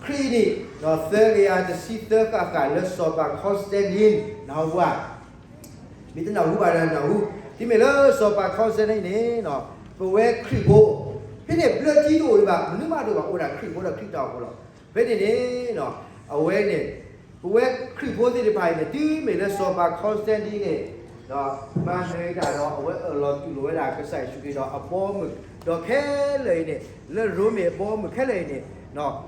ခရံာ်နံၣ် သၢကယၤတဆံသၢဃၣ်ဃၣ်လၢစီၤပၤ Constantine နၢ်ဟူဘၣ်, မ့ၢ်တနၢ်ဟူဘၣ်ဒီးနၢ်ဟူ, တုၤမ့ၢ်လၢစီၤပၤ Constantine န့ၣ် ပဝဲခရံာ်ဖိ, ဖဲန့ၣ်ဘျၢထံတအိၣ်ဒံးဘၣ်, မနုၤမးတအိၣ်ဘၣ်, အိၣ်ဒၣ်ခရံာ်ဖိဒီးခရံာ်တၢ်အိၣ်ဖှိၣ်လီၤ. ဖဲန့ၣ်န့ၣ် အဝဲန့ၣ် ပဝဲခရံာ်ဖိသ့ၣ်တဖၣ်အံၤန့ၣ် တုၤမ့ၢ်လၢစီၤပၤ Constantine န့ၣ် မၤနၢၤတၢ်ဒီး အဝဲအၢၣ်လီၤတူၢ်လိာ်ဝဲဒၣ်ကစၢ်ယ့ၣ်ၡူးခရံာ်ဒီးအဘီအမုၢ်, ဒီးခဲလၢာ်အံၤန့ၣ် လၢရိမ့ၤအဘီအမုၢ်ခဲလၢာ်အံၤန့ၣ်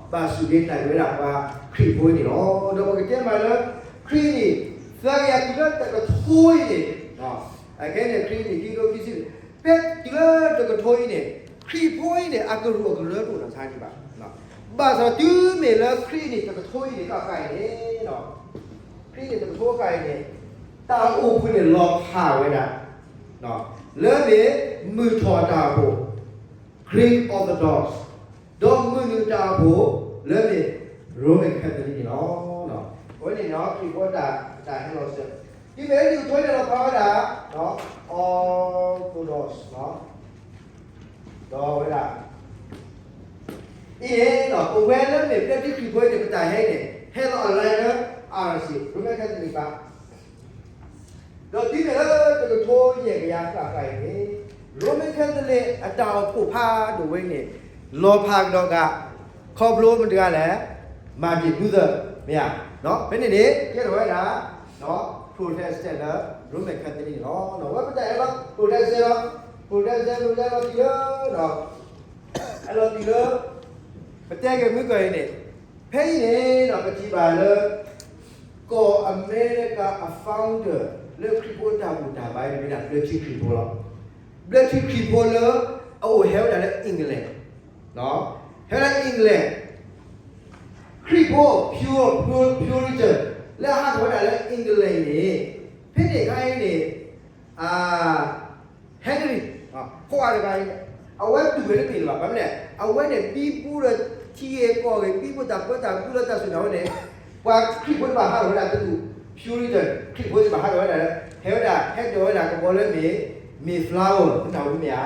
ဘၣ်စူၢ်က့ၤနာ်က့ၤဝဲဒၣ်ပှၤခရံာ်ဖိအံၤန့ၣ်လီၤ. ဒီးပကတဲမးလၢ ခရံာ်နံၣ် သၢကယၤတုၤလၢတကထိအံၤန့ၣ်, အခဲန့ၣ် ခရံာ်နံၣ်ခံကထိခံဆံ, ဖဲတုၤလၢတကထိအံၤန့ၣ် ခရံာ်ဖိအံၤန့ၣ် အကရူၢ်အကရၢတအိၣ်နီတမံၤဘၣ်. ဘၣ်ဆၣ်တုၤမ့ၢ်လၢခရံာ်နံၣ်တကထိအံၤန့ၣ် ကဃၣ်အံၤန့ၣ် ခရံာ်နံၣ်တကထိဃၣ်အံၤန့ၣ် တၢ်အိၣ်ဖှိၣ်န့ၣ်လီၤဖးဝဲဒၣ် လၢမ့ၢ်မုၢ်ထီၣ်တၢ်အိၣ်ဖှိၣ် Greek Orthodox ဒီးမုၢ်နုာ်တၢ်အိၣ်ဖှိၣ် လၢမ့ၢ် Roman Catholic န့ၣ်လီၤ. အဝဲန့ၣ် ခရံာ်ဖိတၢ်ဟဲလီၤစၢၤ, တုၤမ့ၢ်လၢနံၣ်ကထိန့ၣ်လီၤဖးဝဲဒၣ် Orthodox ဒီးဝဲဒၣ် အံၤန့ၣ် ပဝဲလၢမ့ၢ်ဘျၢထံခရံာ်ဖိအံၤန့ၣ် ပတၢ်ဟဲန့ၣ် ဟဲလီၤအလါလၢ RC Roman Catholic ဘၣ်. ဒီးတုၤမ့ၢ်လၢတကထိယဲၢ်ကယၤဃၣ်ဃၣ်အံၤန့ၣ် Roman Catholic အတၢ်အိၣ်ဖှိၣ်ဖးဒိၣ်ဝဲန့ၣ် လီၤဖးကဒီးဂၤ ခီဖျိမတၤတဂၤလဲၣ်, Martin Luther မ့ၢ်ဧါ. ဖဲန့ၣ်န့ၣ် ကဲထီၣ်ဝဲဒၣ် Protestant လၢ Roman Catholic န့ၣ်လီၤ. ဝဲပတၢ်ဟဲလီၤ Protestant လီၤ, Protestant လီၤ ဟဲလီၤတုၤလၢ ဟဲလီၤတုၤလၢ ပတဲက့ၤမုၢ်ကီၢ်အံၤန့ၣ် ဖဲအံၤန့ၣ်ဒီး ပထံၣ်ဘၣ်လၢ ကီၢ်အမဲရကၤအ founder လၢခရံာ်ဖိတၢ်ဘူၣ်တၢ်ဘါအံၤန့ၣ် မ့ၢ်ဒၣ်ဘျၢထံခရံာ်ဖိလီၤ. ဘျၢထံခရံာ်ဖိလၢ အအိၣ်ဟဲဝဲဒၣ်လၢ England, ဟဲဝဲဒၣ် England, ခရံာ်ဖိ Pure, Pure, Puritan လၢအဟးထီၣ်ဝဲဒၣ်လၢ England အံၤန့ၣ် ဖဲန့ၣ်အခါအံၤန့ၣ် Henry ခိၣ်အါတဂၤအံၤန့ၣ် အဝဲတူၢ်ဝဲတန့ၢ်လၢၤဘၣ်. ဘၣ်မနုၤလဲၣ်, အဝဲန့ၣ် ဘံဘူဒီးထံဂ့ၢ်ကီၢ်ဂ့ၢ် ဘံဘူတၢ်ပၢတၢ်ပြးလၢတၢ်စူၢ်တၢ်နာ်ဝဲန့ၣ် ပှၤခရံာ်ဖိတဖၣ်ဟးထီၣ်ဝဲဒၣ်တဒူၣ်, Puritan ခရံာ်ဖိသ့ၣ်တဖၣ်ဟးထီၣ်ဝဲဒၣ်လၢ ဟဲဝဲဒၣ် ဟဲဒိးဝဲဒၣ်ကဘီလၢမ့ၢ် Mayflower နၢ်ဟူမ့ၢ်ဧါ.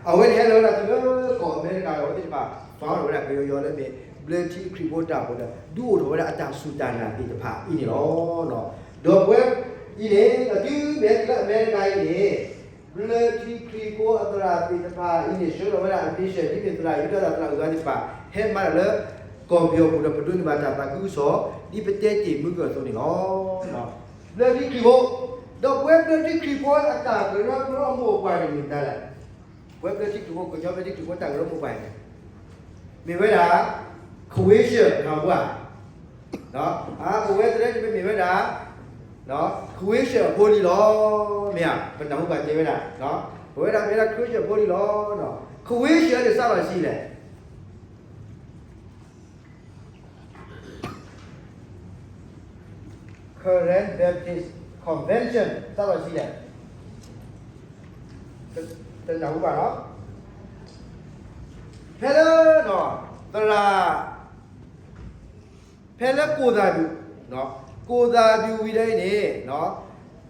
အဝဲန့ၣ်ဟဲလီၤဝဲဒၣ်တုၤလၢကီၢ်အမဲရကၤဒီး အဝဲသ့ၣ်တဖၣ် ဖီထီၣ်ဝဲဒၣ်ကယီယီလၢမ့ၢ် ဘျၢထံခရံာ်ဖိတၢ်အိၣ်ဖှိၣ်ဒီး ဒုးအိၣ်ထီၣ်ဝဲဒၣ်အတၢ်စူၢ်တၢ်နာ်သ့ၣ်တဖၣ်အံၤန့ၣ်လီၤ. ဒီးပဝဲအံၤန့ၣ် တုၤမ့ၢ်တုၤလၢအမဲရကၤအံၤန့ၣ် ဘျၢထံခရံာ်ဖိအသရၣ်သ့ၣ်တဖၣ်အံၤန့ၣ် ဆှၢလီၤဝဲဒၣ်အ bishop ဒ်မ့ၢ်သရၣ်ယူဒၤသရၣ်အဂၤသ့ၣ်တဖၣ် ဟဲမၤတၢ်လၢကီၢ်ပယီၤပူၤဒီး ပဒိးန့ၢ်ဘၣ်တၢ်သးခုကစီၣ် ဒ်ပတဲတ့ၢ်မုၢ်ကၢၢ်အသိးန့ၣ်လီၤ. ဘျၢထံခရံာ်ဖိ, ဒီးပဝဲဘျၢထံခရံာ်ဖိအတၢ်ကရၢကရိအမိၢ်ပှၢ်န့ၣ်မ့ၢ်မတၤလဲၣ်. ပဝဲဘျၢထံခရံာ်ဖိ ကညီဘျၢထံခရံာ်ဖိတၢ်ကရၢကရိမိၢ်ပှၢ်န့ၣ် မ့ၢ်ဝဲဒၣ် Croatian နၢ်ဟူဧါ. ပဝဲတရၢန့ၣ်မ့ၢ်ဝဲဒၣ် Croatian အဖိလံလီၤ. မ့ၢ်ဧါ, ပနၢ်ဟူဘၣ်တဲဝဲဒၣ် ပဝဲဒၣ်မ့ၢ်ဝဲဒၣ် Croatian အဖိလံလီၤ. Croatian န့ၣ်စးထီၣ်ဆံးလဲၣ်. Karen Baptist Convention စးထီၣ်ဆံးလဲၣ်. တနၢ်ဟူဘၣ်လီၤ. ဖဲလၢ သရၣ် ဖဲလၢကိၣ်သၣ်ဒူၣ်, ကိၣ်သၣ်ဒူၣ်ဝံၤဒီးအံၤန့ၣ်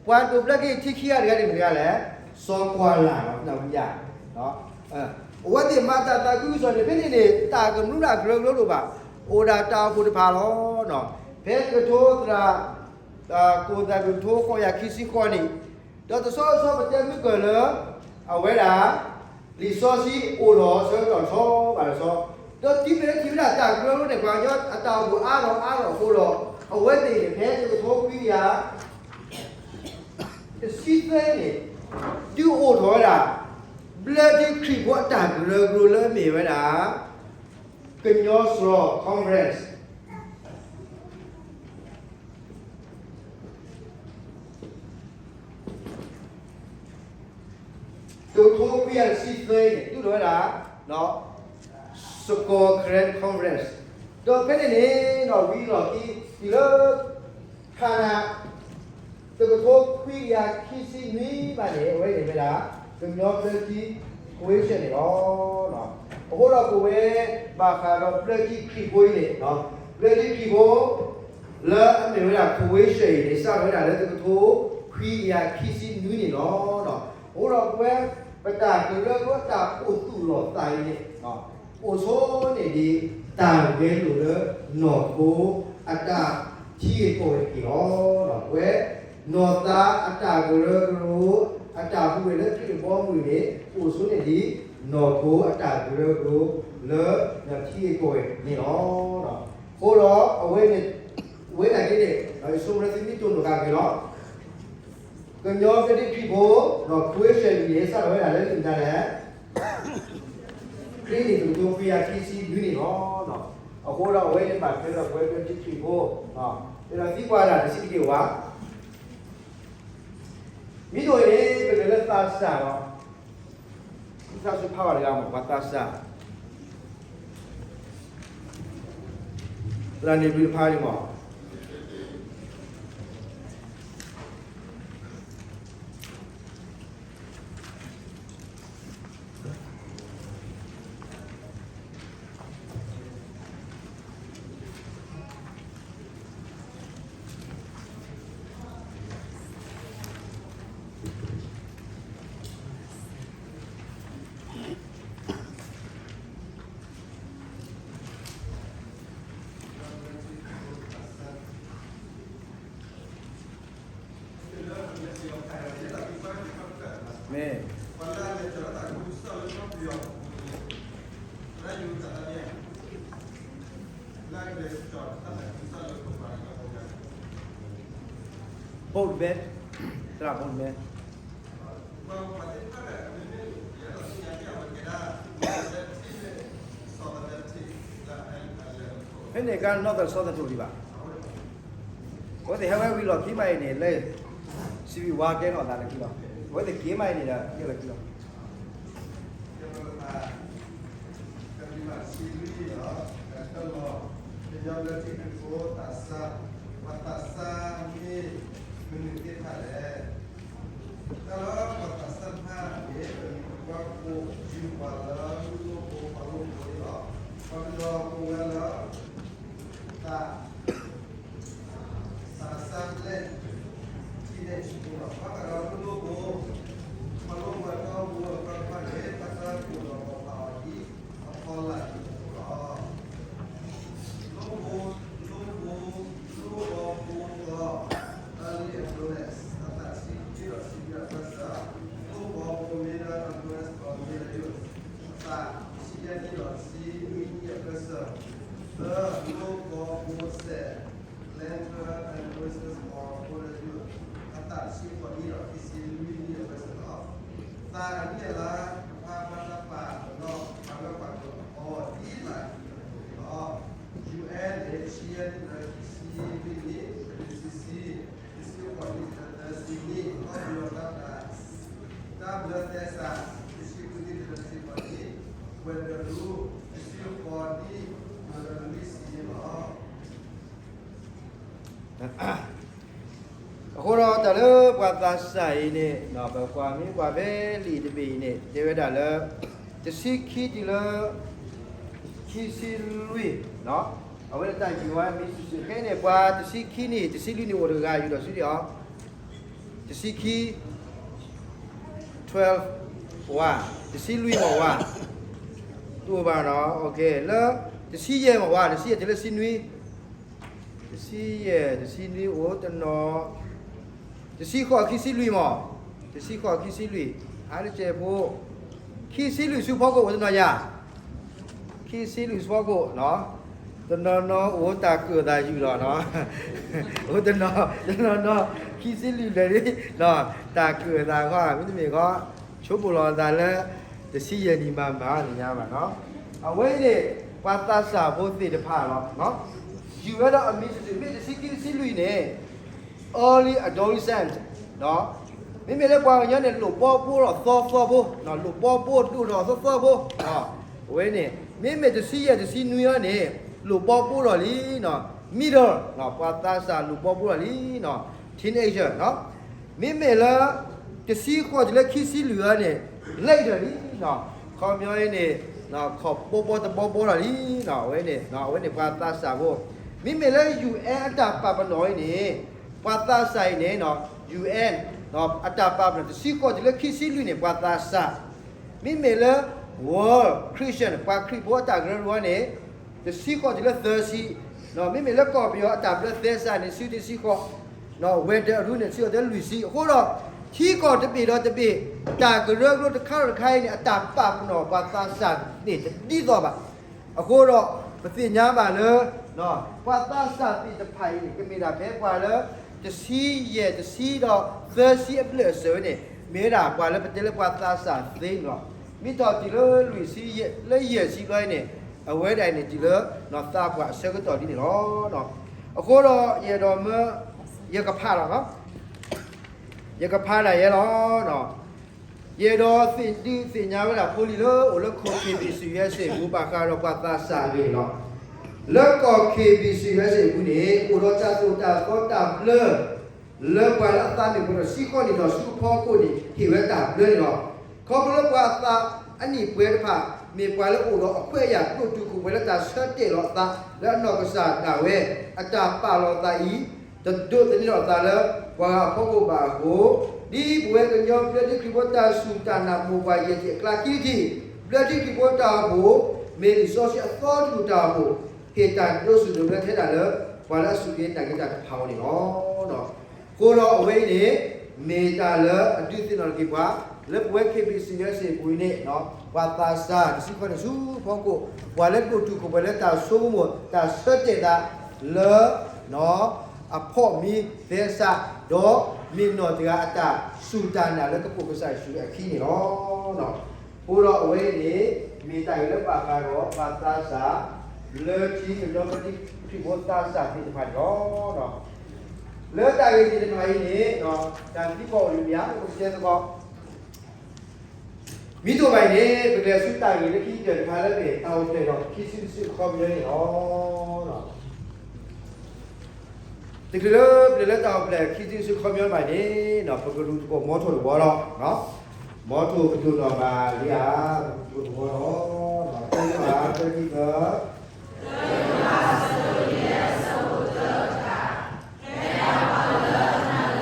ပှၤဒိးဘျၢထံခံဂၤတဂၤန့ၣ်မ့ၢ်တဂၤလဲၣ်, စီၤကွၢ်လၢ်လီၤ. နၢ်ဟူဧါ. အဝဲသ့ၣ်မၤတၢ်သးခုကစီၣ်န့ၣ် ဖဲန့ၣ်န့ၣ် တၢ်ကမျၢၢ်တၢ်ကရၢကရိတအိၣ်ဘၣ်, အိၣ်ဒၣ်တၢ်အိၣ်ဖှိၣ်တဖၣ်လီၤ. ဖဲတကထိသရၣ် ကိၣ်သၣ်ဒူၣ်တကထိဃိးကယၤခံဆံဃိးနံၣ်, ဒီးတဆီဆီပတဲမုၢ်ကၢၢ်လၢ အဝဲဒၣ် လံာ်စီဆှံအိၣ်ထီၣ်ဆၢကတီၢ်တဆီဘၣ်တဆီ, ဒီးတုၤမ့ၢ်လၢထံၣ်ဝဲဒၣ်တၢ်ကရၢကရိန့ၣ် ပှၤကညီအတၢ်အိၣ်ဖှိၣ်အါထီၣ်အါထီၣ်အဃိဒီး အဝဲသ့ၣ်န့ၣ် ဖဲတကထိခွံကယၤ တဆံသၢန့ၣ် ဒုးအိၣ်ထီၣ်ဝဲဒၣ် ဘျၢထံခရံာ်ဖိအတၢ်ကရၢကရိလၢမ့ၢ်ဝဲဒၣ် ကညီစှီၤ Conference တကထိခွံကယၤတဆံသၢန့ၣ် ဒုးအိၣ်ထီၣ်ဝဲဒၣ် Sagaing Karen Conference ဒီးဖဲန့ၣ်န့ၣ် ဝံၤလီၢ်ခံ တုၤလၢ ခါနၤ တကထိခွံကယၤခံဆံနွံဘၣ်န့ၣ် အဝဲန့ၣ်ဝဲဒၣ် ကညီဘျၢထံ Croatian န့ၣ်လီၤ. အဃိဒီးပဝဲ ဘၣ်ဃးဒီးဘျၢထံခရံာ်ဖိအံၤန့ၣ် ဘျၢထံခရံာ်ဖိ လၢအမ့ၢ်ဝဲဒၣ် Croatian အံၤန့ၣ် စးထီၣ်ဝဲဒၣ်လၢတကထိခွံကယၤခံဆံနွံန့ၣ်လီၤ. အဃိဒီးပဝဲ ပတၢ်ကရၢကရိတၢ်အိၣ်သူၣ်လီၤသးအံၤန့ၣ် အိၣ်ဆိးန့ၢ်ဒံး တၢ်ဂဲၤလိာ်လၢနီၢ်ခိအတၢ်ထံဂ့ၢ်ကီၢ်ဂ့ၢ်တက့ၢ်လီၤ. ပဝဲ နီၢ်သးအတၢ်ကရၢကရိ, အတၢ်ဟူးဂဲၤလၢခရံာ်အဘီအမုၢ်န့ၣ် အိၣ်ဆိးန့ၢ်ဒံး နီၢ်ခိအတၢ်ကရၢကရိလၢ ထံဂ့ၢ်ကီၢ်ဂ့ၢ်န့ၣ်လီၤ. အဃိဒီးအဝဲန့ၣ် ဝဲဒၣ်က့န့ၣ် ယဆိကမိၣ်လၢသုမ့ၢ်တိၢ်နီၣ်ဃာ်က့ၤလီၤ. ကညီဘျၢထံခရံာ်ဖိ ဒီးခွဲးရှဲးလံာ်န့ၣ် စးထီၣ်ဝဲဒၣ်လၢလံာ်မတၤလဲၣ်, ခရံာ်နံၣ်တကထိခွံကယၤခံဆံနွံနံၣ်လီၤ. အဃိဒီးအဝဲန့ၣ်ဘၣ်ထွဲဒီးပဝဲဘျၢထံခရံာ်ဖိ, ဒီးသံကွၢ်ဒၣ်တဆံးတက့ၢ်ဝဲ, မ့ၢ်တအိၣ်န့ၣ် ပကလဲၤလၢသးစၢ်လီၤ. သးစၢ်ဖးဘၣ်တဂၤမး ပှၤသးစၢ် သရၣ်န့ၣ်ဘျုးတဖးန့ၣ်မး မ့ၢ် ဘိးမဲ, သရၣ်ဘိးမဲ. ဖဲန့ၣ်ကါ Northern Southern တအိၣ်ဒံးဘၣ်. အဝဲသ့ၣ်ဟဲဝဲဝံၤလီၢ်ခံမးအံၤန့ၣ် လၢ စံးဝံၤဝါကဲထီၣ်သးလၢခံလီၤ. အဝဲသ့ၣ်က့ၤမးအံၤန့ၣ်ဒီး ကဲလီၤခံလီၤ. ကတၢၢ်လီၤ, ကညီဘျၢထံခရံာ်ဖိသးစၢ်, ပှၤသးစၢ်မ့ၢ်မနုၤသ့ၣ်တဖၣ်လဲၣ်. တၢ်လၢပှၤသးစၢ်တဖၣ်န့ၣ် ပမ့ၢ်ကွၢ်ကိးယုၢ်ပှၤလၢမုၢ်လိၣ်ဖိပှၤလိၣ်ဖိန့ၣ်လီၤ. ပှၤကညီဖိဝဲလၢ သး သးစၢ်ဘျဲၣ် ထံနဲၣ်ဆူၣ်လီၤ. ဘၣ်ဃးဒီးမုၢ်လိၣ်ဖိ ပှၤလိၣ်ဖိအတီၢ်ပူၤအကီၢ်တဖၣ်န့ၣ် တၢ်ကီၢ်ပူၤဒီးပှၤဖးအီၤဒ် အဖီလာ်အသိးလီၤ. လိၣ်ဖိ, လိၣ်ဖိ, လိၣ်ဖိဖိသီ, early adolescence အသးဆံခံဒီးဆံလွံၢ် အပၢၢ်ဆၢ, လိၣ်ဖိဖိ middle adolescence ဒီး middle youth အသးဆံယဲၢ်နံၣ်ဒီးဆံနွံနံၣ် အပၢၢ်ဆၢ, သၢ, လိၣ်ဖိဖိစဲး later adolescence or older youth အသးဆံဃိးနံၣ်ဒီးခံဆံလွံၢ်နံၣ် အပၢၢ်ဆၢလီၤ. သးအနံၣ်အလါတဖၣ် ဘၣ်တၢ်ပာ်ပနီၣ် ပာ်လၢပှၤကညီအီၤဒ်လာ်အံၤအသိးန့ၣ်လီၤ. ယူၣ်အဲၣ်န့ၣ် တဆံယဲၢ်နံၣ်လၢခံဆံလွံၢ်နံၣ်, တဆံ, တဆံဃိးနံၣ်လၢသၢဆံနံၣ်, ခီဖျိလၢတၢ်, တၢ်ဘျၢသဲစး, တဆံဃုနံၣ်လၢတဆံဃိးနံၣ်, ဝဲၤဒၢးရူ, တဆံဃိးနံၣ်လၢလွံၢ်ဆံနံၣ်လီၤ. အဃိဒီးတၢ်လၢပှၤသးစၢ်အံၤန့ၣ် ပကွၢ်မ့ၢ်ကွၢ်ဖဲလံာ်တဘ့ၣ်အံၤန့ၣ် တဲဝဲဒၣ်လၢ တဆံခံတုၤလၢ ခံဆံလွံၢ်, အဝဲဒၣ်တၢ်ယံၤဝဲမ့ၢ်စုာ်စုာ် ခဲအံၤန့ၣ် ပှၤတဆံခံနံၣ် တဆံလွံၢ်နံၣ်အိၣ်တဂၤယူၢ်ဒီးစုဒံးအီၤ, တဆံခံ twelve ဝါ, တဆံလွံၢ်မ့ၢ်ဝါ, တအိၣ်ဘၣ်နီၤ, လၢ တဆံယဲၢ်မ့ၢ်ဝါ, တဆံယဲၢ်တုၤလၢဆံနွံ, တဆံယဲၢ် တဆံနွံအိၣ်တနီၤ, တဆံဃိးခံဆံလွံၢ်မ့ၢ်, တဆံဃိးခံဆံလွံၢ်, ဟါတကဲးဖိ, ခံဆံလွံၢ်ဆူဖီခိၣ်အိၣ်တနီၤယၤ, ခံဆံလွံၢ်ဆူဖီခိၣ်, တနီၤနီၤအိၣ်တၢ်ကၢၣ်သးယူၢ်လီၤ, အိၣ်တနီၤ, တနီၤနီၤ, ခံဆံလွံၢ်ဘျဲၣ်လံ, တၢ်ကၢၣ်သးဃီ မ့တမ့ၢ်ဃီ, ဆိကမိၣ်လီၤသးလၢ တဆံယဲၢ်နံၣ်မၤမၤသ့ၣ်ညါဘၣ်နီၤ, အဝဲအံၤန့ၣ် ပှၤသးစၢ်ဖိသ့ၣ်တဖၣ်လီၤ, ယူၢ်ဝဲဒီးအမံၤစုာ်စုာ် မ့ၢ်တဆံခံတဆံလွံၢ်န့ၣ် early adolescent, မ့မ့ၢ်လၢပှၤကညီန့ၣ် လိာ်ဘီဘိထီၣ်သီသီဖိ, လိာ်ဘီဘိဒိၣ်ထီၣ်သီသီဖိ, အဝဲန့ၣ် မ့မ့ၢ်တဆံယဲၢ်တဆံနွံအံၤန့ၣ် လိာ်ဘီဘိထီၣ်လံ, middle, ပှၤသးစၢ်လိာ်ဘီဘိထီၣ်လံ, teenager, မ့မ့ၢ်လၢ တဆံဃိးတုၤလၢခံဆံလွံၢ်အံၤန့ၣ် later လံ, ခီပညီအံၤန့ၣ် ခီၣ်ဘီဘီတဘီဘီထီၣ်လံ, အဝဲန့ၣ် အဝဲန့ၣ်ပှၤသးစၢ်ဖိ, မ့မ့ၢ်လၢ ယူၣ်အဲၣ် အတၢ်ပာ်ပနီၣ်အံၤန့ၣ် ပှၤသးစၢ်အံၤန့ၣ် ယူၣ်အဲၣ် အတၢ်ပာ်ပနီၣ် တဆံဃိးတုၤလၢခံဆံလွံၢ်န့ၣ် ပှၤသးစၢ်, မ့မ့ၢ်လၢ World Christian ပှၤခရံာ်ဖိအတၢ်ကရၢကရိန့ၣ် တဆံဃိးတုၤလၢသၢဆံ, မ့မ့ၢ်လၢကီၢ်ပယီၤအတၢ်ဘျၢသဲစးန့ၣ် ဆံတဆံဃိး, ဝဲၤဒၢးအရူန့ၣ် ဆံဃိးတုၤလၢလွံၢ်ဆံ. အဃိဒီး ထံကီၢ်တဘ့ၣ်ဒီးတဘ့ၣ် တၢ်ကရၢကရိတခါဒီးတခါအံၤန့ၣ် အတၢ်ပာ်ပနီၣ်ပှၤသးစၢ်န့ၣ်တဒ်သိးဘၣ်. အဃိဒီး ပသ့ၣ်ညါဘၣ်လၢ ပှၤသးစၢ်သ့ၣ်တဖၣ်အံၤန့ၣ် ကမ့ၢ်ဒၣ်ဖဲပှၤလၢ တဆံယဲၢ် တဆံဒီးသၢဆံအဘျဲၣ်အစၢၤဝဲန့ၣ် မ့ၢ်ဝဲဒၣ်ပှၤလၢပတဲလၢပှၤသးစၢ်သ့န့ၣ်လီၤ. မ့ၢ်ထီၣ်တုၤလၢလွံၢ်ဆံ လၢယဲၢ်ဆံဘျီအံၤန့ၣ် အဝဲဒၣ်အံၤန့ၣ်တုၤလၢ သးပှၢ်အဆၢကတီၢ်လံန့ၣ်လီၤ. အဃိဒီးယအဲၣ်ဒိးမၢ ယကဖးလီၤ ယကဖးဒၣ်ယဲလီၤ. ယအဲၣ်ဒိးသ့ၣ်ဒုးသ့ၣ်ညါဝဲဒၣ်ဖိလံၤလၢအိၣ်လၢကီၢ် ခ့ဘံၣ်စံၣ် ယူအက်စ့ၣ် အပူၤ ဘၣ်ဃးဒီးပှၤသးစၢ်အဂ့ၢ်န့ၣ်လီၤ. လၢကီၢ် ခ့ဘံၣ်စံၣ် ယူအက်စ့ၣ် အပူၤန့ၣ် အိၣ်ဒီးတၢ်သိၣ်တၢ်သီတၢ်ဘျၢ လၢပှၤလၢအသးမ့ၢ်ပှဲၤဒီးတဆံဃိးနံၣ်ဒီးဆူအဖီခိၣ်န့ၣ် ဟ့ၣ်ဝဲတၢ်ဘျၢန့ၣ်လီၤ. ခီဖျိလၢပှၤအသးအနံၣ်ပှဲၤတဖၣ် မ့ၢ်ပှၤလၢအိၣ်ဒီးအခွဲးအယာ်ဒိၣ်တုာ်ခိၣ်ပှဲၤလၢတၢ်ဆၢတဲာ်လီၤအသး လၢအနီၢ်ကစၢ်ဒၣ်ဝဲ အတၢ်ပာ်လီၤသးအံၤ တဒိးသန့ၤလီၤအသးလၢပှၤဂၤအဖီခိၣ်ဘၣ်အဃိ, ဒ်ပဝဲကညီဘျၢထံခရံာ်ဖိတၢ်စူၢ်တၢ်နာ်မိၢ်ပှၢ်ယဲၢ်ထံၣ်အကျါခံထံၣ်, ဘျၢထံခရံာ်ဖိတၢ်အိၣ်ဖှိၣ် မ့ၢ်လံာ်စီဆှံအသီတကလုာ်တၢ်အိၣ်ဖှိၣ်, ဟ့ၣ်တၢ်ဒိးဆူၣ်ဒိးဘျၢထဲဒၣ်လၢ ပှၤလၢအစူၢ်က့ၤနာ်က့ၤတၢ်တဖၣ်အံၤန့ၣ်လီၤ. အဃိဒီးအဝဲအံၤန့ၣ် မ့ၢ်တၢ်လၢအဒုးသ့ၣ်နီၣ်ထီၣ်က့ၤပှၤ လၢပဝဲ ခ့ဘံၣ်စံၣ် ယူအက်စ့ၣ် အပူၤအံၤန့ၣ် ပှၤသးစၢ်တဆံဃိးနံၣ်ဆူအဖီခိၣ် ပှၤလၢဒိၣ်တုာ်ခိၣ်ပှဲၤလၢတၢ်ဆိကမိၣ်တၢ်ဆၢတဲာ်သးလၢ အဖီၣ်မံသဲစး ဒီးမ့ၢ်နီၢ်တဂၤအတၢ်စူၢ်တၢ်နာ်လၢကပိာ်ကစၢ်ယ့ၣ်ၡူးအခံန့ၣ်လီၤ. အဃိဒီးအဝဲအံၤန့ၣ် မ့ၢ်တၢ်ဂ့ၢ်လၢဘၣ်ဃးဒီးပှၤ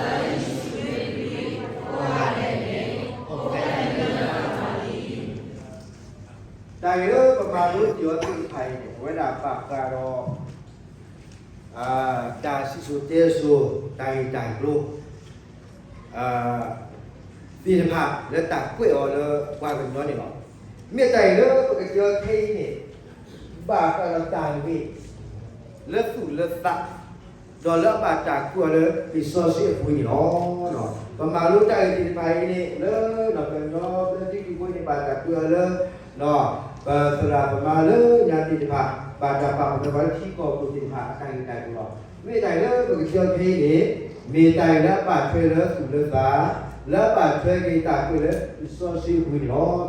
သးစၢ် လၢထံကညီဘျၢထံခရံာ်ဖိသးစၢ်သ့ၣ်တဖၣ်န့ၣ်လီၤ. လၢတၢ်ဂ့ၢ်သ့ၣ်တဖၣ်အံၤန့ၣ် တၢ်သံကွၢ်အိၣ်လၢမ့ၢ်ဧါ ပကတဲသကိး မ့ၢ်တအိၣ်ဘၣ်အံၤန့ၣ် ပကလဲၤဆူတၢ်ဂ့ၢ်လၢခံကတၢၢ်တခါလၢမ့ၢ်တၢ်အိၣ်ဖျဲၣ်ဒီးခံစုတစုအခီပညီန့ၣ်လီၤ. တချုးလၢပျၢၤလၢတၢ်အိၣ်ဖျဲၣ်ခံစုတစုအခီပညီဘၣ်န့ၣ် ပကလူၤသကိးမီထိၣ်တဝီလီၤ. မီထိၣ်ကတိၤနီၣ်ဘၣ်လံဧါ, ပကလူၤသကိးတဝီလီၤ. တၢယိၤဟၣ် သၢ ခံ သၢ တၢ်ဂ့ၢ်လၢပမၤလိသ့ၣ်ညါသ့ၣ်တဖၣ်အံၤန့ၣ် အဝဲဒၣ်ဘၣ်ဃးဒီး တၢ်စံၣ်စိၤတဲစိၤ တၢ်ဂ့ၢ်တၢ်ကျိၤ သ့ၣ်တဖၣ်လၢတၢ်ကွဲးအီၤလၢပှၤကညီန့ၣ်လီၤ. မ့ၢ်တၢ်ဂ့ၢ်လၢပကတဲအီၤခဲအံၤန့ၣ် ဘၣ်ဃးဒီးတၢ်ဂ့ၢ် လၢသူၣ်လၢသး ဒီးလၢအဘၣ်တၢ်ကွဲးအီၤလၢလံာ်စီဆှံအပူၤန့ၣ်လီၤ. ပမၤလိတၢ်ဂ့ၢ်သ့ၣ်တဖၣ်အံၤန့ၣ် လၢပကညီဘျၢထံခရံာ်ဖိန့ၣ် ဘၣ်တၢ်ကွဲးအီၤလၢ ပသရၣ်ပမါလၢညါသ့ၣ်တဖၣ် ဘၣ်တၢ်ပာ်ပနီၣ်ပှၤလၢထံကီၢ်ပူၤသ့ၣ်တဖၣ် အတၢ်ဂ့ၢ်တၢ်ကျိၤလီၤ. မ့ၢ်တၢ်ဂ့ၢ်လၢပကတဲအီၤခဲအံၤန့ၣ် မ့ၢ်တၢ်ဂ့ၢ်လၢအဘၣ်ထွဲလၢသူၣ်လၢသး လၢအဘၣ်ထွဲက့ၤတၢ်ကွဲးလၢလံာ်စီဆှံအပူၤန့ၣ်လီၤ.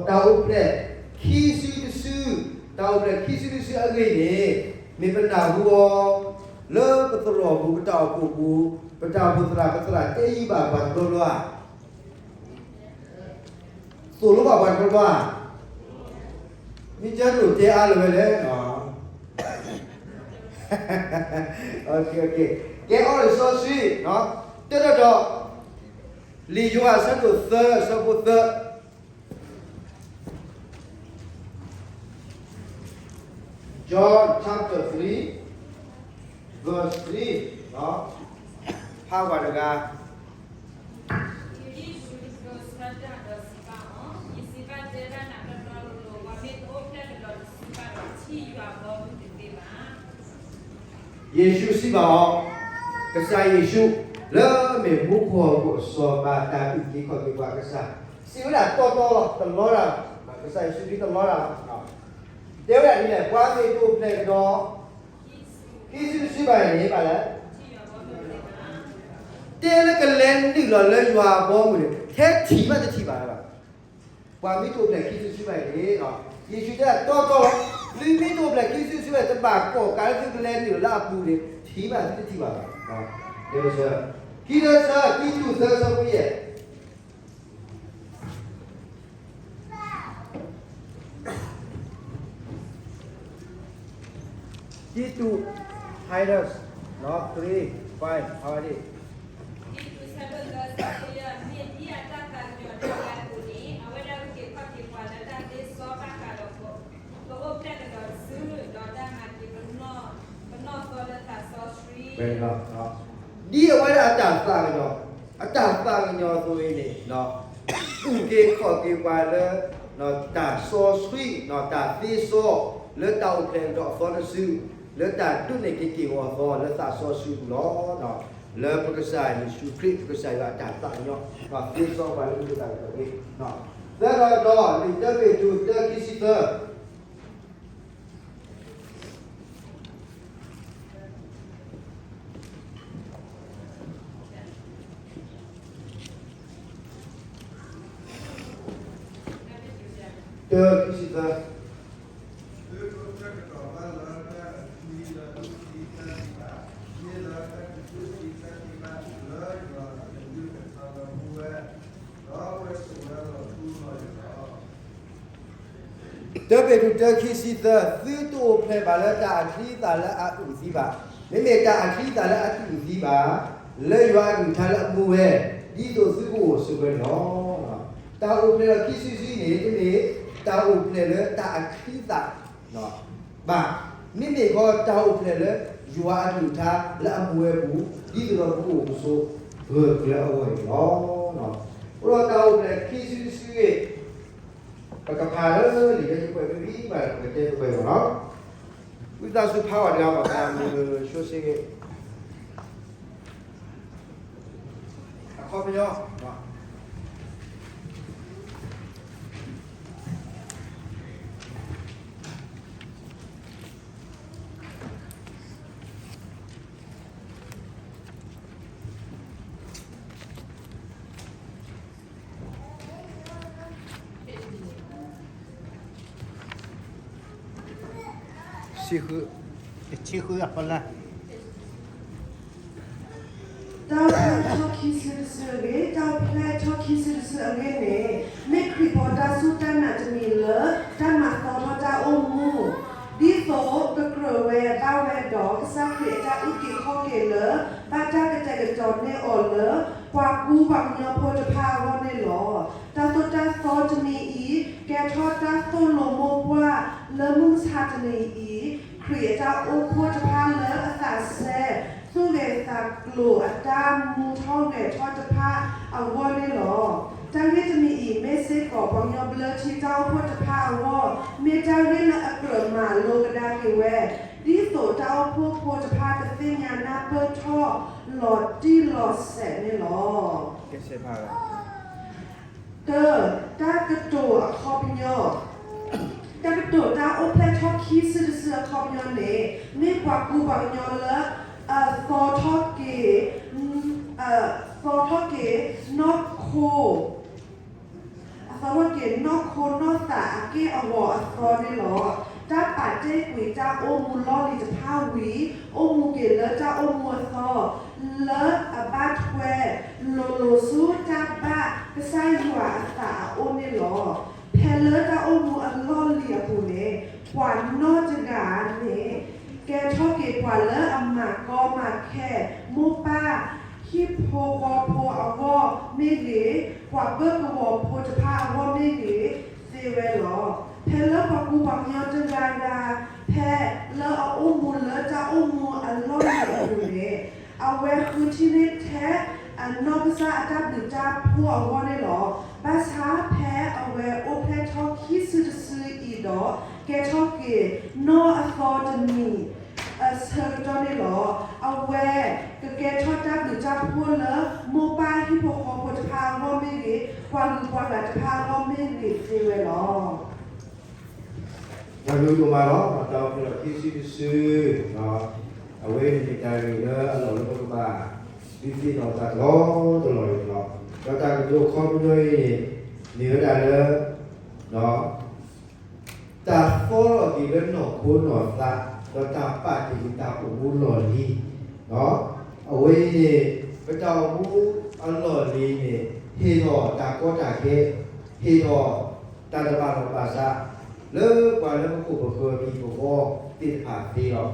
တၢ်အိၣ်ဖျဲၣ်ခံစုတစု တၢ်အိၣ်ဖျဲၣ်ခံစုတစုအဂ့ၢ်န့ၣ် မ့ၢ်ပနၢ်ဟူအီၤ လၢပသရိာ်ပူၤ ပတၢ်အိၣ်ဖှိၣ်ပူၤ ပတၢ်အိၣ်ဖှိၣ်သရၣ် ပသရၣ်တဲယုၢ်ဘၣ်ပှၤတဘျီဘျီဧါ. သိၣ်လိဘၣ်ပှၤတဘျီဘျီဧါ. မ့ၢ်ကဲဒိၣ်တဲအါလၢၤဝဲလဲၣ်. ကဲအီၤလံာ်စီဆှံ တၢ်ဒီး လံာ်ယိၤဟၣ်အဆၢဒိၣ်သၢ အဆၢဖိသၢ John chapter three, verse three, ဖးဝဲတဂၤ. ယ့ၣ်ၡူးစံးဘၣ်အီၤ, ကစၢ်ယ့ၣ်ၡူး လၢအမ့ၢ်မူခိၣ်ဟီၣ်ခိၣ်အစီၤပၤ တၢ်အုၣ်က့ၤခီၣ်က့ၤပှၤကစၢ် စံးဝဲဒၣ်တီတီလီၤ, တလီတၢ်လီၤ, ကစၢ်ယ့ၣ်ၡူးခရံာ်တလီတၢ်လီၤ. တဲဝဲဒၣ်ဒ်လဲၣ်, ပှၤမ့ၢ်တအိၣ်ဖျဲၣ်ကဒီး ခံစုတစုဘၣ်န့ၣ် ဘၣ်လဲၣ်, တဲလၢကလဲၤနုာ်လီၤလၢယွၤအဘီအမုၢ်န့ၣ် ထဲထံၣ်ဘၣ်တထံၣ်ဘၣ်လၢၤဘၣ်. ပှၤမ့ၢ်တအိၣ်ဖျဲၣ်ခံစုတစုဘၣ်န့ၣ်, ယ့ၣ်ၡူးတဲဒၣ်တီတီလီၤ, သုမ့ၢ်တအိၣ်ဖျဲၣ်ခံစုတစုဘၣ် တဘၣ်ကိးကးလၢသုကလဲၤနုာ်လီၤလၢအပူၤန့ၣ် ထံၣ်ဘၣ်သုတထံၣ်ဘၣ်ဘၣ်. ခံတဆၢ, ခံတဆၢ တံတူး သၢ ဆၢဖိယဲၢ် တံတူး Titus, three, five, အဝဲန့ၣ်, တံတူး ဆၢဒိၣ်သၢ ဆၢဖိယဲၢ်, မ့ၢ်ဒ်အတၢ်သးကညီၤဒၣ်ဝဲအသိးန့ၣ် အဝဲဒၣ်အုၣ်က့ၤခီၣ်က့ၤပှၤလၢတၢ်သ့စီဘၣ် ဒ်အဝဲဒၣ်အတၢ်သးကညီၤ, အတၢ်သးကညီၤအသိးအံၤန့ၣ်, အုၣ်က့ၤခီၣ်က့ၤပှၤလၢ တၢ်စီဆှံ, တၢ်သ့စီ, လၢတၢ်အိၣ်ဖျဲၣ်ကဒီးအသီတစု, လၢတၢ်ဒိးန့ၢ်က့ၤက့ၤအီၤအသီလၢသးစီဆှံပူၤလီၤ. လၢပကစၢ်ယ့ၣ်ၡူးခရံာ် ပကစၢ်ယွၤအတၢ်သးကညီၤ, သ့စီပှၤလၢမုၢ်သးကညီၤက့ၤ, သၢဒီးဒီး လံာ်တၢပ့းတရူး တၢခံဆံသၢ တၢခံဆံသၢ. တၢပ့းတရူး တၢခံဆံသၢ, သုတအိၣ်ဖျဲၣ်ဘၣ်လၢတၢ်အချံအသၣ်လၢအအုၣ်သံဘၣ်. မ့မ့ၢ်တၢ်အချံအသၣ်လၢအအုၣ်သံဘၣ်, လၢယွၤအကလုၢ်ကထါလၢအမူဝဲ, ဒ်သိးသုကအိၣ်ဆိးဝဲန့ၣ်လီၤ. တၢ်အိၣ်ဖျဲၣ်လီၤခံစုတစုန့ၣ် တမ့ၢ်တၢ်အိၣ်ဖျဲၣ်လၢတၢ်အချံအသၣ်ဘၣ်, မ့မ့ၢ်ဃီတၢ်အိၣ်ဖျဲၣ်လၢယွၤအကလုၢ်ကထါလၢအမူဝဲပူၤ, ဒ်သိးဒီးပကအိၣ်ကဆိးဂၢၢ်ကျၢၤအဂီၢ်န့ၣ်လီၤ. အဃိဒီးတၢ်အိၣ်ဖျဲၣ်ခံစုတစုဂ့ၤ, ပကဖးလၢလံာ်လၢယကွဲးမ့ၢ်ဘံၣ်မးဒီး ပကတဲသပှၢ်ပူၤလီၤ. ဝံသးစူၤဖးဝဲတဂၤဘၣ် ပှၤမုၢ်ဆိစ့ဂ့ၤ, အခီပညီ ဆံဃု, ဆံဃုအဖီလာ်. တၢ်အိၣ်ဖျဲၣ်ထီၣ်ခံစုတစုအဂ့ၢ်, တၢ်အိၣ်ဖျဲၣ်ထီၣ်ခံစုတစုအဂ့ၢ်န့ၣ်, မ့ၢ်ခရံာ်ဖိတၢ်စူၢ်တၢ်နာ်တမံၤလၢ တၢ်မၤသီထီၣ်တၢ်အိၣ်မူ, ဒ်သိးကကြၢးဝဲဘၣ်ဝဲဒီး ကစၢ်ခရံာ်အတၢ်အုၣ်က့ၤခီၣ်က့ၤလၢ ဘၣ်တၢ်ကတဲာ်ကတီၤန့ၢ်အီၤလၢ ပှၤကူပှၤကညီဖိတဖၣ်အဂီၢ်န့ၣ်လီၤ. တၢ်သိၣ်တၢ်သီတမံၤအံၤ ကဲထီၣ်တၢ်သိၣ်လိမိၢ်ပှၢ်လၢမုၢ်မဆါတနံၤအံၤ, ခရံာ်အတၢ်အိၣ်ဖှိၣ်တဖၣ်လၢအသးစဲ သူၣ်ဂဲၤသးကျိၤအတၢ်မူထီၣ်ဂဲၤထီၣ်တဖၣ်အဂီၢ်န့ၣ်လီၤ. တၢ်ဂ့ၢ်တမံၤအံၤ မ့ၢ်စ့ၢ်ကီးပှၤကညီဘျၢထံတၢ်အိၣ်ဖှိၣ်တဖၣ်အဂီၢ်, မ့ၢ်တၢ်ဂ့ၢ်လၢအကြၢးမၤလိကဒါက့ၤဝဲ, ဒ်သိးတၢ်အိၣ်ဖှိၣ်ဖိတဖၣ်ကသ့ၣ်ညါနၢ်ပၢၢ်ထီၣ်လီၤတံၢ်လီၤဆဲးန့ၣ်လီၤ. တၢ, တၢ်ကတိၤအခီပညီ, တၢ်ကတိၤတၢ်အိၣ်ဖျဲၣ်ထီၣ်ခံစုတစုအခီပညီန့ၣ် မ့ၢ်ပှၤကူပှၤကညီလၢ အသီထီၣ်က့ၤ, အသီထီၣ်က့ၤနီၢ်ခိ အသီထီၣ်က့ၤနီၢ်ခိနီၢ်သးအက့ၢ်အဂီၤအသီန့ၣ်လီၤ. တၢ်ပာ်တ့ၢ်ကွံာ်တၢ်အိၣ်မူလီၢ်လံၤတဖၣ်ဝံၤ အိၣ်မူက့ၤလၢတၢ်အိၣ်မူအသီ လၢအဘၣ်ထွဲလိၤလိၤဆူတၢ်ဘၣ်ကစၢ်ယွၤအသးအအိၣ်န့ၣ်လီၤ. ဖဲလၢတၢ်အိၣ်မူအလီၢ်လံၤအပူၤန့ၣ် ပှၤနီၢ်တဂၤန့ၣ် ကဲထီၣ်က့ၤပှၤလၢအမၤကီမၤခဲ မိၢ်ပၢ် ဟံၣ်ဖိဃီဖိအဂီၢ်မ့ၢ်ဂ့ၤ, ပှၤဘၢၣ်ကဝီၤဖိတဖၣ်အဂီၢ်မ့ၢ်ဂ့ၤ သ့ဝဲလီၤ. ဖဲလၢပှၤကူပှၤကညီတဂၤဂၤ ဖဲလၢအအိၣ်မူလၢတၢ်အိၣ်မူအလီၢ်လံၤအပူၤန့ၣ် အဝဲဃုထံၣ်န့ၢ်ထဲ အနီၢ်ကစၢ်အတၢ်ဘျုးတၢ်ဖှိၣ်အဂီၢ်န့ၣ်လီၤ. ဘၣ်ဆၣ်ဖဲအဝဲအိၣ်ဖျဲၣ်ထီၣ်ခံစုတစုအံၤဒီး ကဲထီၣ်က့ၤနီၢ်အသီတမံၤအဆၢကတီၢ်န့ၣ်လီၤ. အဝဲကကဲထီၣ်တၢ်ဘျုးတၢ်ဖှိၣ်လၢ မိၢ်ပၢ်ဟံၣ်ဖိဃီဖိတဖၣ်အဂီၢ်မ့ၢ်ဂ့ၤ, ပှၤဂုၤပှၤဂၤတဖၣ်အဂီၢ်မ့ၢ်ဂ့ၤသ့ဝဲလီၤ. တၢ်ဘျုးဒိၣ်မးလီၤ. တၢ်အိၣ်ဖျဲၣ်ထီၣ်ခံစုတစု, အဝဲန့ၣ်မ့ၢ်တၢ်ဂ့ၢ်လၢအလီၢ်လၢပကဘၣ်ဒုးသ့ၣ်နီၣ်သးတလီၢ်တလီၢ်န့ၣ်လီၤ. ဒီးတၢ်ကတိၤခီပညီအံၤန့ၣ် မ့ၢ်ဝဲဒၣ်လၢ တၢ်သီထီၣ်က့ၤလၢနီၢ်ခိနီၢ်သး, ဒီးတၢ်ပာ်တ့ၢ်က့ၤတၢ်အိၣ်မူလီၢ်လံၤ, အဝဲအံၤန့ၣ် ပတၢ်အိၣ်မူအလီၢ်လံၤန့ၣ် ဟ့ၣ်ထီၣ်တၢ်ကီတၢ်ခဲ, ဟ့ၣ်ထီၣ်တၢ်တဘၣ်လီၢ်ဘၣ်စး လၢပှၤလၢပခိၣ်ပဃၢၤပဟံၣ်ပဃီသ့ၣ်တဖၣ်သ့လီၤ.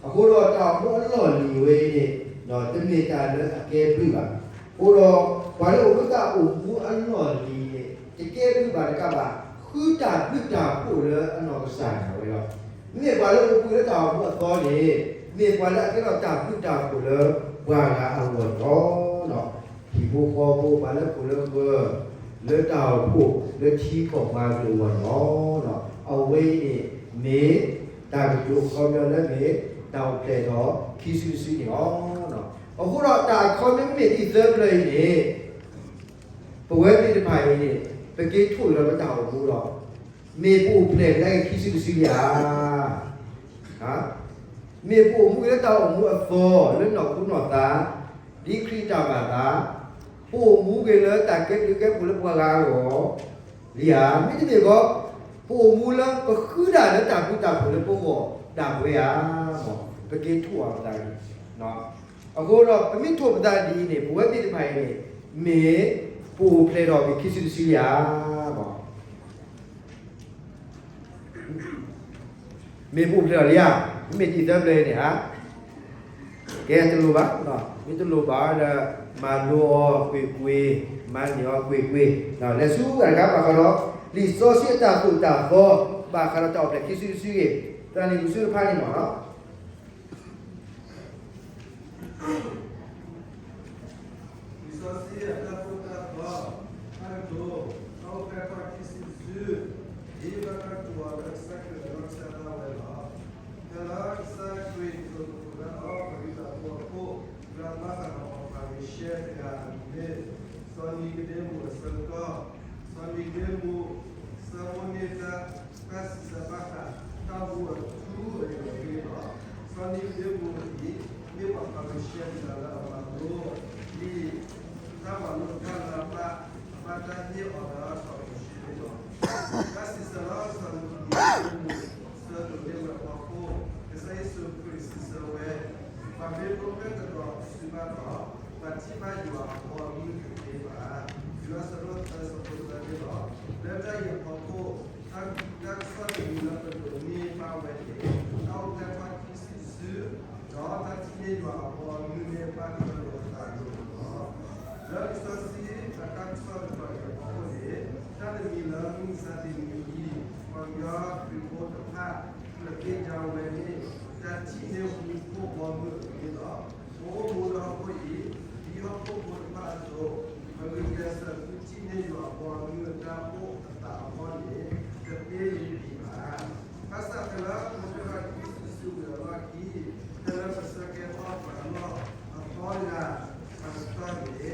အဃိဒီးတၢ်အိၣ်မူအလီၢ်လံၤဝဲအံၤန့ၣ် တမ့ၢ်တၢ်လၢအကဲဘျုးဘၣ်. အဃိဒီး ပှၤလၢအိၣ်မူတၢ်အိၣ်မူအလီၢ်လံၤန့ၣ် တကဲဘျုးဘၣ်တကးဘၣ် ဃုတၢ်ဘျုးတၢ်ဖှိၣ်လၢအနီၢ်ကစၢ်ဒၣ်ဝဲလီၤ. မ့မ့ၢ်ပှၤလၢအိၣ်ဘှံးလၢတၢ်အိၣ်မူအသီန့ၣ်, မ့ၢ်ပှၤလၢအကဲထီၣ်တၢ်ဘျုးတၢ်ဖှိၣ်လၢပှၤဂၤအဂီၢ်န့ၣ်လီၤ. ဟံၣ်ဖိဃီဖိ ပှၤလၢခိၣ်လၢဃၢၤ လၢတၢ်အိၣ်ဖှိၣ်လၢထံကီၢ်ပှၤကလုာ်အဂီၢ်န့ၣ်လီၤ. အဝဲအံၤန့ၣ် မ့ၢ်တၢ်ကတိၤအခီပညီလၢမ့ၢ်တၢ်အိၣ်ဖျဲၣ်ထီၣ်ခံစုတစုန့ၣ်လီၤ. အဃိဒီးတၢ်အခီပညီမ့မ့ၢ်ဒ်အံၤသၢဖျၢၣ်အံၤန့ၣ် ပဝဲသ့ၣ်တဖၣ်အံၤန့ၣ် ပက့ၤထိၣ်အီၤလၢပတၢ်အိၣ်မူဒီး မ့ၢ်ပအိၣ်ဖျဲၣ်ကဒါက့ၤခံစုတစုဧါ. မ့ၢ်ပအိၣ်မူက့ၤလၢတၢ်အိၣ်မူအသီ လၢနီၢ်ခိနီၢ်သး ဒ်ခရံာ်တၢ်ဘၣ်သး, ပအိၣ်မူက့ၤလၢတၢ်ကဲဘျုးကဲဖှိၣ်လၢပှၤဂၤအဂီၢ်လံဧါ, မ့တမ့ၢ်ဘၣ် ပအိၣ်မူလၢပဃုဒၣ်လၢတၢ်ဘျုးတၢ်ဖှိၣ်လၢပဂီၢ်ဒၣ်ဝဲဧါ. ပက့ၤထိၣ်အီၤပသးန့ၣ် အဃိဒီး ပမ့ၢ်ထိၣ်ပသးဒ်အံၤန့ၣ် ပဝဲသ့ၣ်တဖၣ်အံၤန့ၣ် မ့ၢ်ပအိၣ်ဖျဲၣ်ထီၣ်က့ၤခံစုတစုဧါ. မ့ၢ်ပအိၣ်ဖျဲၣ်ထီၣ်လံဧါ. မ့မ့ၢ်ဒ်အံၤသၢဖျၢၣ်အံၤန့ၣ်ဧါ, ကဲတလိၣ်ဘၣ်, မ့ၢ်တလိၣ်ဘၣ်ဒီး မၤလိအီၤကွ့ၢ်ကွ့ၢ်, မၤန့ၢ်အီၤကွ့ၢ်ကွ့ၢ်, လဲၤဆူအဂၤတခါဘၣ်ဃးဒီး လံာ်စီဆှံအတၢ်သိၣ်တၢ်သီ ဘၣ်ဃးဒီးတၢ်အိၣ်ဖျဲၣ်ခံစုတစုဂ့�ၤ�်, သရၣ်န့ၣ် ပစုတဖၣ်န့ၣ်မ့ၢ် လံာ်စီဆှံအတၢ်သိၣ်တၢ်သီ, တၢ်ကတိၤ, တၢ်အိၣ်ဖျဲၣ်ထီၣ်ခံစုတစု, ဒ်ပတၢ်ကတိၤအီၤလၢကစၢ်ခရံာ်အနီၢ်ကစၢ်ဒၣ်ဝဲလီၤ. ဖဲလၢကစၢ်ခရံာ်ကတိၤသကိးတၢ်ဒီးပှၤယူဒၤဖိအဖိ, ဒီးဘၣ်ဃးဒီးပှၤဖၤရံၤၡဲတဂၤအမံၤမ့ၢ် စီၤနံၤကဒ့မူးအဆၢကတီၢ်, စီၤနံၤကဒ့မူး ဆၢဖိန့ၢ်သၢ တၢ်စံးဆၢဘၣ်ဃး တၢ်မူအထူအယိာ်အဂ့ၢ်န့ၣ်လီၤ. စီၤနံၤကဒ့မူးအံၤ မ့ၢ်ပှၤဖၤရံၤၡဲတဂၤလၢအမၤလိ ဒ်တၢ်မၤလိတဖၣ်လၢအဘၣ် အဘၣ်တၢ်ဟ့ၣ်အီၤလၢစီၤမိၤၡ့န့ၣ်လီၤ. တၢ်စံးဆၢလၢစီၤနံၤကဒ့မူး ဆၢဒိးန့ၢ်ဝဲအဖီခိၣ်, ကစၢ်ယ့ၣ်ၡူးခရံာ်စံးဆၢဝဲ, ပှၤမ့ၢ်ဒိဖျဲၣ်ကဒီးတစုဘၣ်ဒီး ပှၤထံၣ်ဘၣ်ယွၤအဘီအမုၢ်တသ့ဘၣ်. ယိၤဟၣ်အဆၢဒိၣ်သၢ အဆၢဖိသၢန့ၣ်လီၤ. လၢတၢ်အံၤအဖီခိၣ်, တၢ်ကစီၣ်တမံၤလၢပဒိးန့ၢ်ဘၣ်ဝဲန့ၣ် တၢ်အိၣ်ဖျဲၣ်ထီၣ်ခံစုတစု, ဒီးတၢ်ထံၣ်န့ၢ်ယွၤအဘီအမုၢ်န့ၣ် ဘၣ်ထွဲလိာ်အသးန့ၣ်လီၤ. လၢလံာ်စီဆှံအတၢ်ကစီၣ်တတီၤအံၤအဖီခိၣ်န့ၣ်, တၢ်တမံၤလၢမုၢ်မဆါတနံၤအံၤ, ပှၤကညီခရံာ်ဖိတဖၣ် လၢသ့ၣ်ညါဝဲန့ၣ် တၢ်ထံၣ်န့ၢ်မူခိၣ်ဘီမုၢ်အဂ့ၢ်လီၤ. ပအိၣ်မူလၢဟီၣ်ခိၣ်အံၤ, ဒ်ဟီၣ်ခိၣ်ဖိတဖၣ်အသိး, ပဂုာ်ကျဲးစၢးသုထံၣ်န့ၢ်ယွၤအဘီအမုၢ်အတၢ်အိၣ်အသးအဂီၢ်န့ၣ် တသ့လၢၤဘၣ်. ဘၣ်ဆၣ်ဖဲလၢပအိၣ်ဖျဲၣ်ထီၣ်ခံစုတစုဝံၤအလီၢ်ခံ, ဖဲလၢပဆၢကဲထီၣ်ပှၤ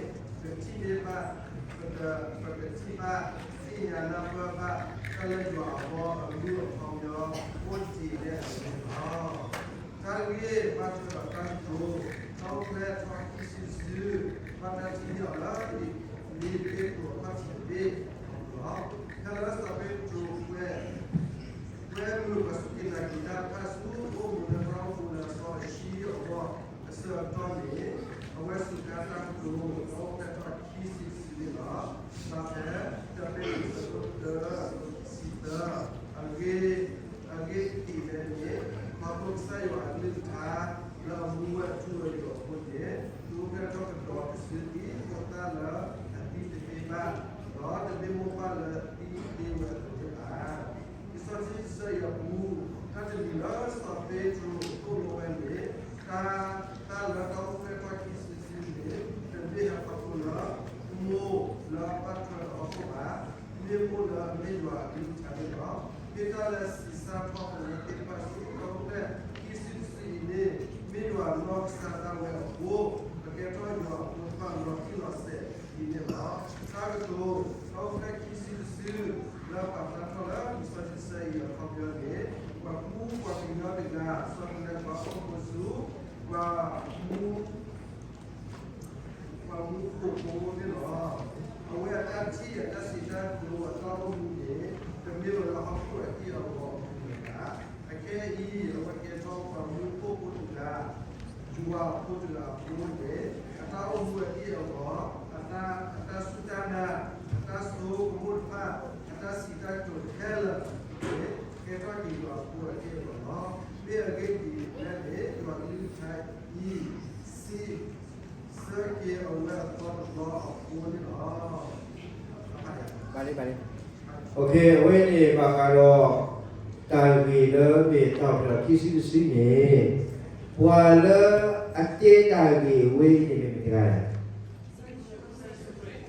လီၢ်အသီတဂၤ အကတီၢ်န့ၣ်, ပကထံၣ်န့ၢ်ဘၣ်, ပက, ပကထံၣ်ဘၣ်, သ့ၣ်ညါနၢ်ပၢၢ်ဘၣ် တၢ်လၢယွၤအဘီအမုၢ်အခီပညီ အိၣ်တ့ၢ်လၢအဂ့ၢ်လီၤ. တၢ်ဂ့ၢ်ဘၣ်ထွဲဒီးတၢ်ကတိၤ, တၢ်အိၣ်ဖျဲၣ်ထီၣ်ခံစုတစု, ဘၣ်တၢ်ထံၣ်န့ၢ်အီၤလၢ လံာ်ပ့းတရူးအခီၣ်ထံးတဘ့ၣ်အပူၤလီၤ. ဖဲလၢစီၤပ့းတရူး ကွဲမုာ်ပှၤစူၢ်က့ၤနာ်က့ၤတၢ်တဖၣ်ဆူ အိၣ်မူလၢတၢ်အိၣ်မူလၢအစီအဆှံအဂီၢ် အဆၢကတီၢ်န့ၣ်, အဝဲစူးကါတၢ်ကတိၤ တၢ်အိၣ်ဖျဲၣ်ထီၣ်ခံစုတစုန့ၣ်လီၤ. ဘၣ်ဖဲ တၢပ့းတရူး အဆၢဒိၣ်တၢ အဆၢဖိတဆံသၢ, အဂ့ၢ်, အဂ့ၢ်ဒ်အံၤန့ၣ်, ခီဖျိကစၢ်ယွၤအကလုၢ်ကထါ လၢအမူဝဲအထူအယိာ်အဃိန့ၣ်, တအိၣ်ဖျဲၣ်ထီၣ်ကဒီးတစု ဒ်ဖိသၣ်လၢအသံတသ့ဘၣ်, ဒီးတမ့ၢ်မိၢ်ပၢ်လၢသံသ့ဝဲအသိးန့ၣ်ဘၣ်. လံာ်စီဆှံတဆၢအံၤအပူၤ, တၢ်တမံၤလၢစီၤပ့းတရူးသိၣ်လိဝဲန့ၣ်, တၢ်, တၢ်လၢတၢ်အိၣ်ဖျဲၣ်ထီၣ်ခံစုတစုန့ၣ် တမ့ၢ်ဟဲခီဖျိလၢ မိၢ်လၢအဘၣ်ထွဲဒီးဟီၣ်ခိၣ်ဘၣ်, မ့ၢ်မိၢ်လၢအမ့ၢ်ယွၤအကလုၢ်ကထါန့ၣ်လီၤ. မ့ၢ်တၢ်လၢစံးစၢ်ထီၣ်ပဝဲသ့ၣ်တဖၣ်ဆူ တၢ်အိၣ်ဖျဲၣ်ခံစုတစုအံၤန့ၣ် မ့ၢ်ယွၤအနီၢ်ကစၢ်ဒၣ်ဝဲအဃိ, ပကဲထီၣ်ယွၤအဖိခွါလီၤတံၢ်လီၤဆဲးဒ်န့ၣ်လီၤ. တၢ်ကတိၤ, တၢ်အိၣ်ဖျဲၣ်ခံစုတစု လၢပာ်ဖျါထီၣ်လၢလံာ်စီဆှံတဆၢအံၤအခီပညီန့ၣ်, ပှၤကူပှၤကညီတဂၤ ဆီတလဲပှၤဟီၣ်ခိၣ်ဖိဆူ ပှၤမူ ပှၤမူခိၣ်ဖိန့ၣ်လီၤ. အဝဲအတၢ်ထံၣ်အတၢ်စံးတၢ်ကတိၤအတၢ်အိၣ်မူန့ၣ် တမ့ၢ်ဝဲလၢဟီၣ်ခိၣ်အဟံၣ်အဂီၢ်အပူၤဘၣ်. အခဲအံၤ အဝဲကဲထီၣ်ပှၤမူခိၣ်ဖိတဂၤ, ယွၤအဖိတဂၤအဃိန့ၣ်, အတၢ်အိၣ်မူအဟံၣ်အဂီၢ်, အတၢ်, အတၢ်စူၢ်တၢ်နာ်, အတၢ်ဆိကမိၣ်တဖၣ်, အတၢ်စံးတၢ်ကတိၤခဲလၢာ်န့ၣ် ကဲထီၣ်က့ၤယွၤအဖိအဟံၣ်အဂီၢ်လီၤ. မ့ၢ်အဂ့ၢ်ဒ်လဲၣ်န့ၣ်, ယွၤအကလုၢ်ကထါအံၤ စံး ဆၢက့ၤအဝဲအသီတဘျီအဃိန့ၣ်လီၤ. ဘၣ်လံ, ဘၣ်လံ. အဝဲန့ၣ်ဘၣ်ဃးဒီး တၢ်ဂ့ၢ်လၢမ့ၢ်တၢ်အိၣ်ဖျဲၣ်ခံစုတစုန့ၣ်, ပှၤလၢအတဲတၢ်ဂ့ၢ်ဝဲအံၤန့ၣ်မ့ၢ်မတၤတဂၤလဲၣ်.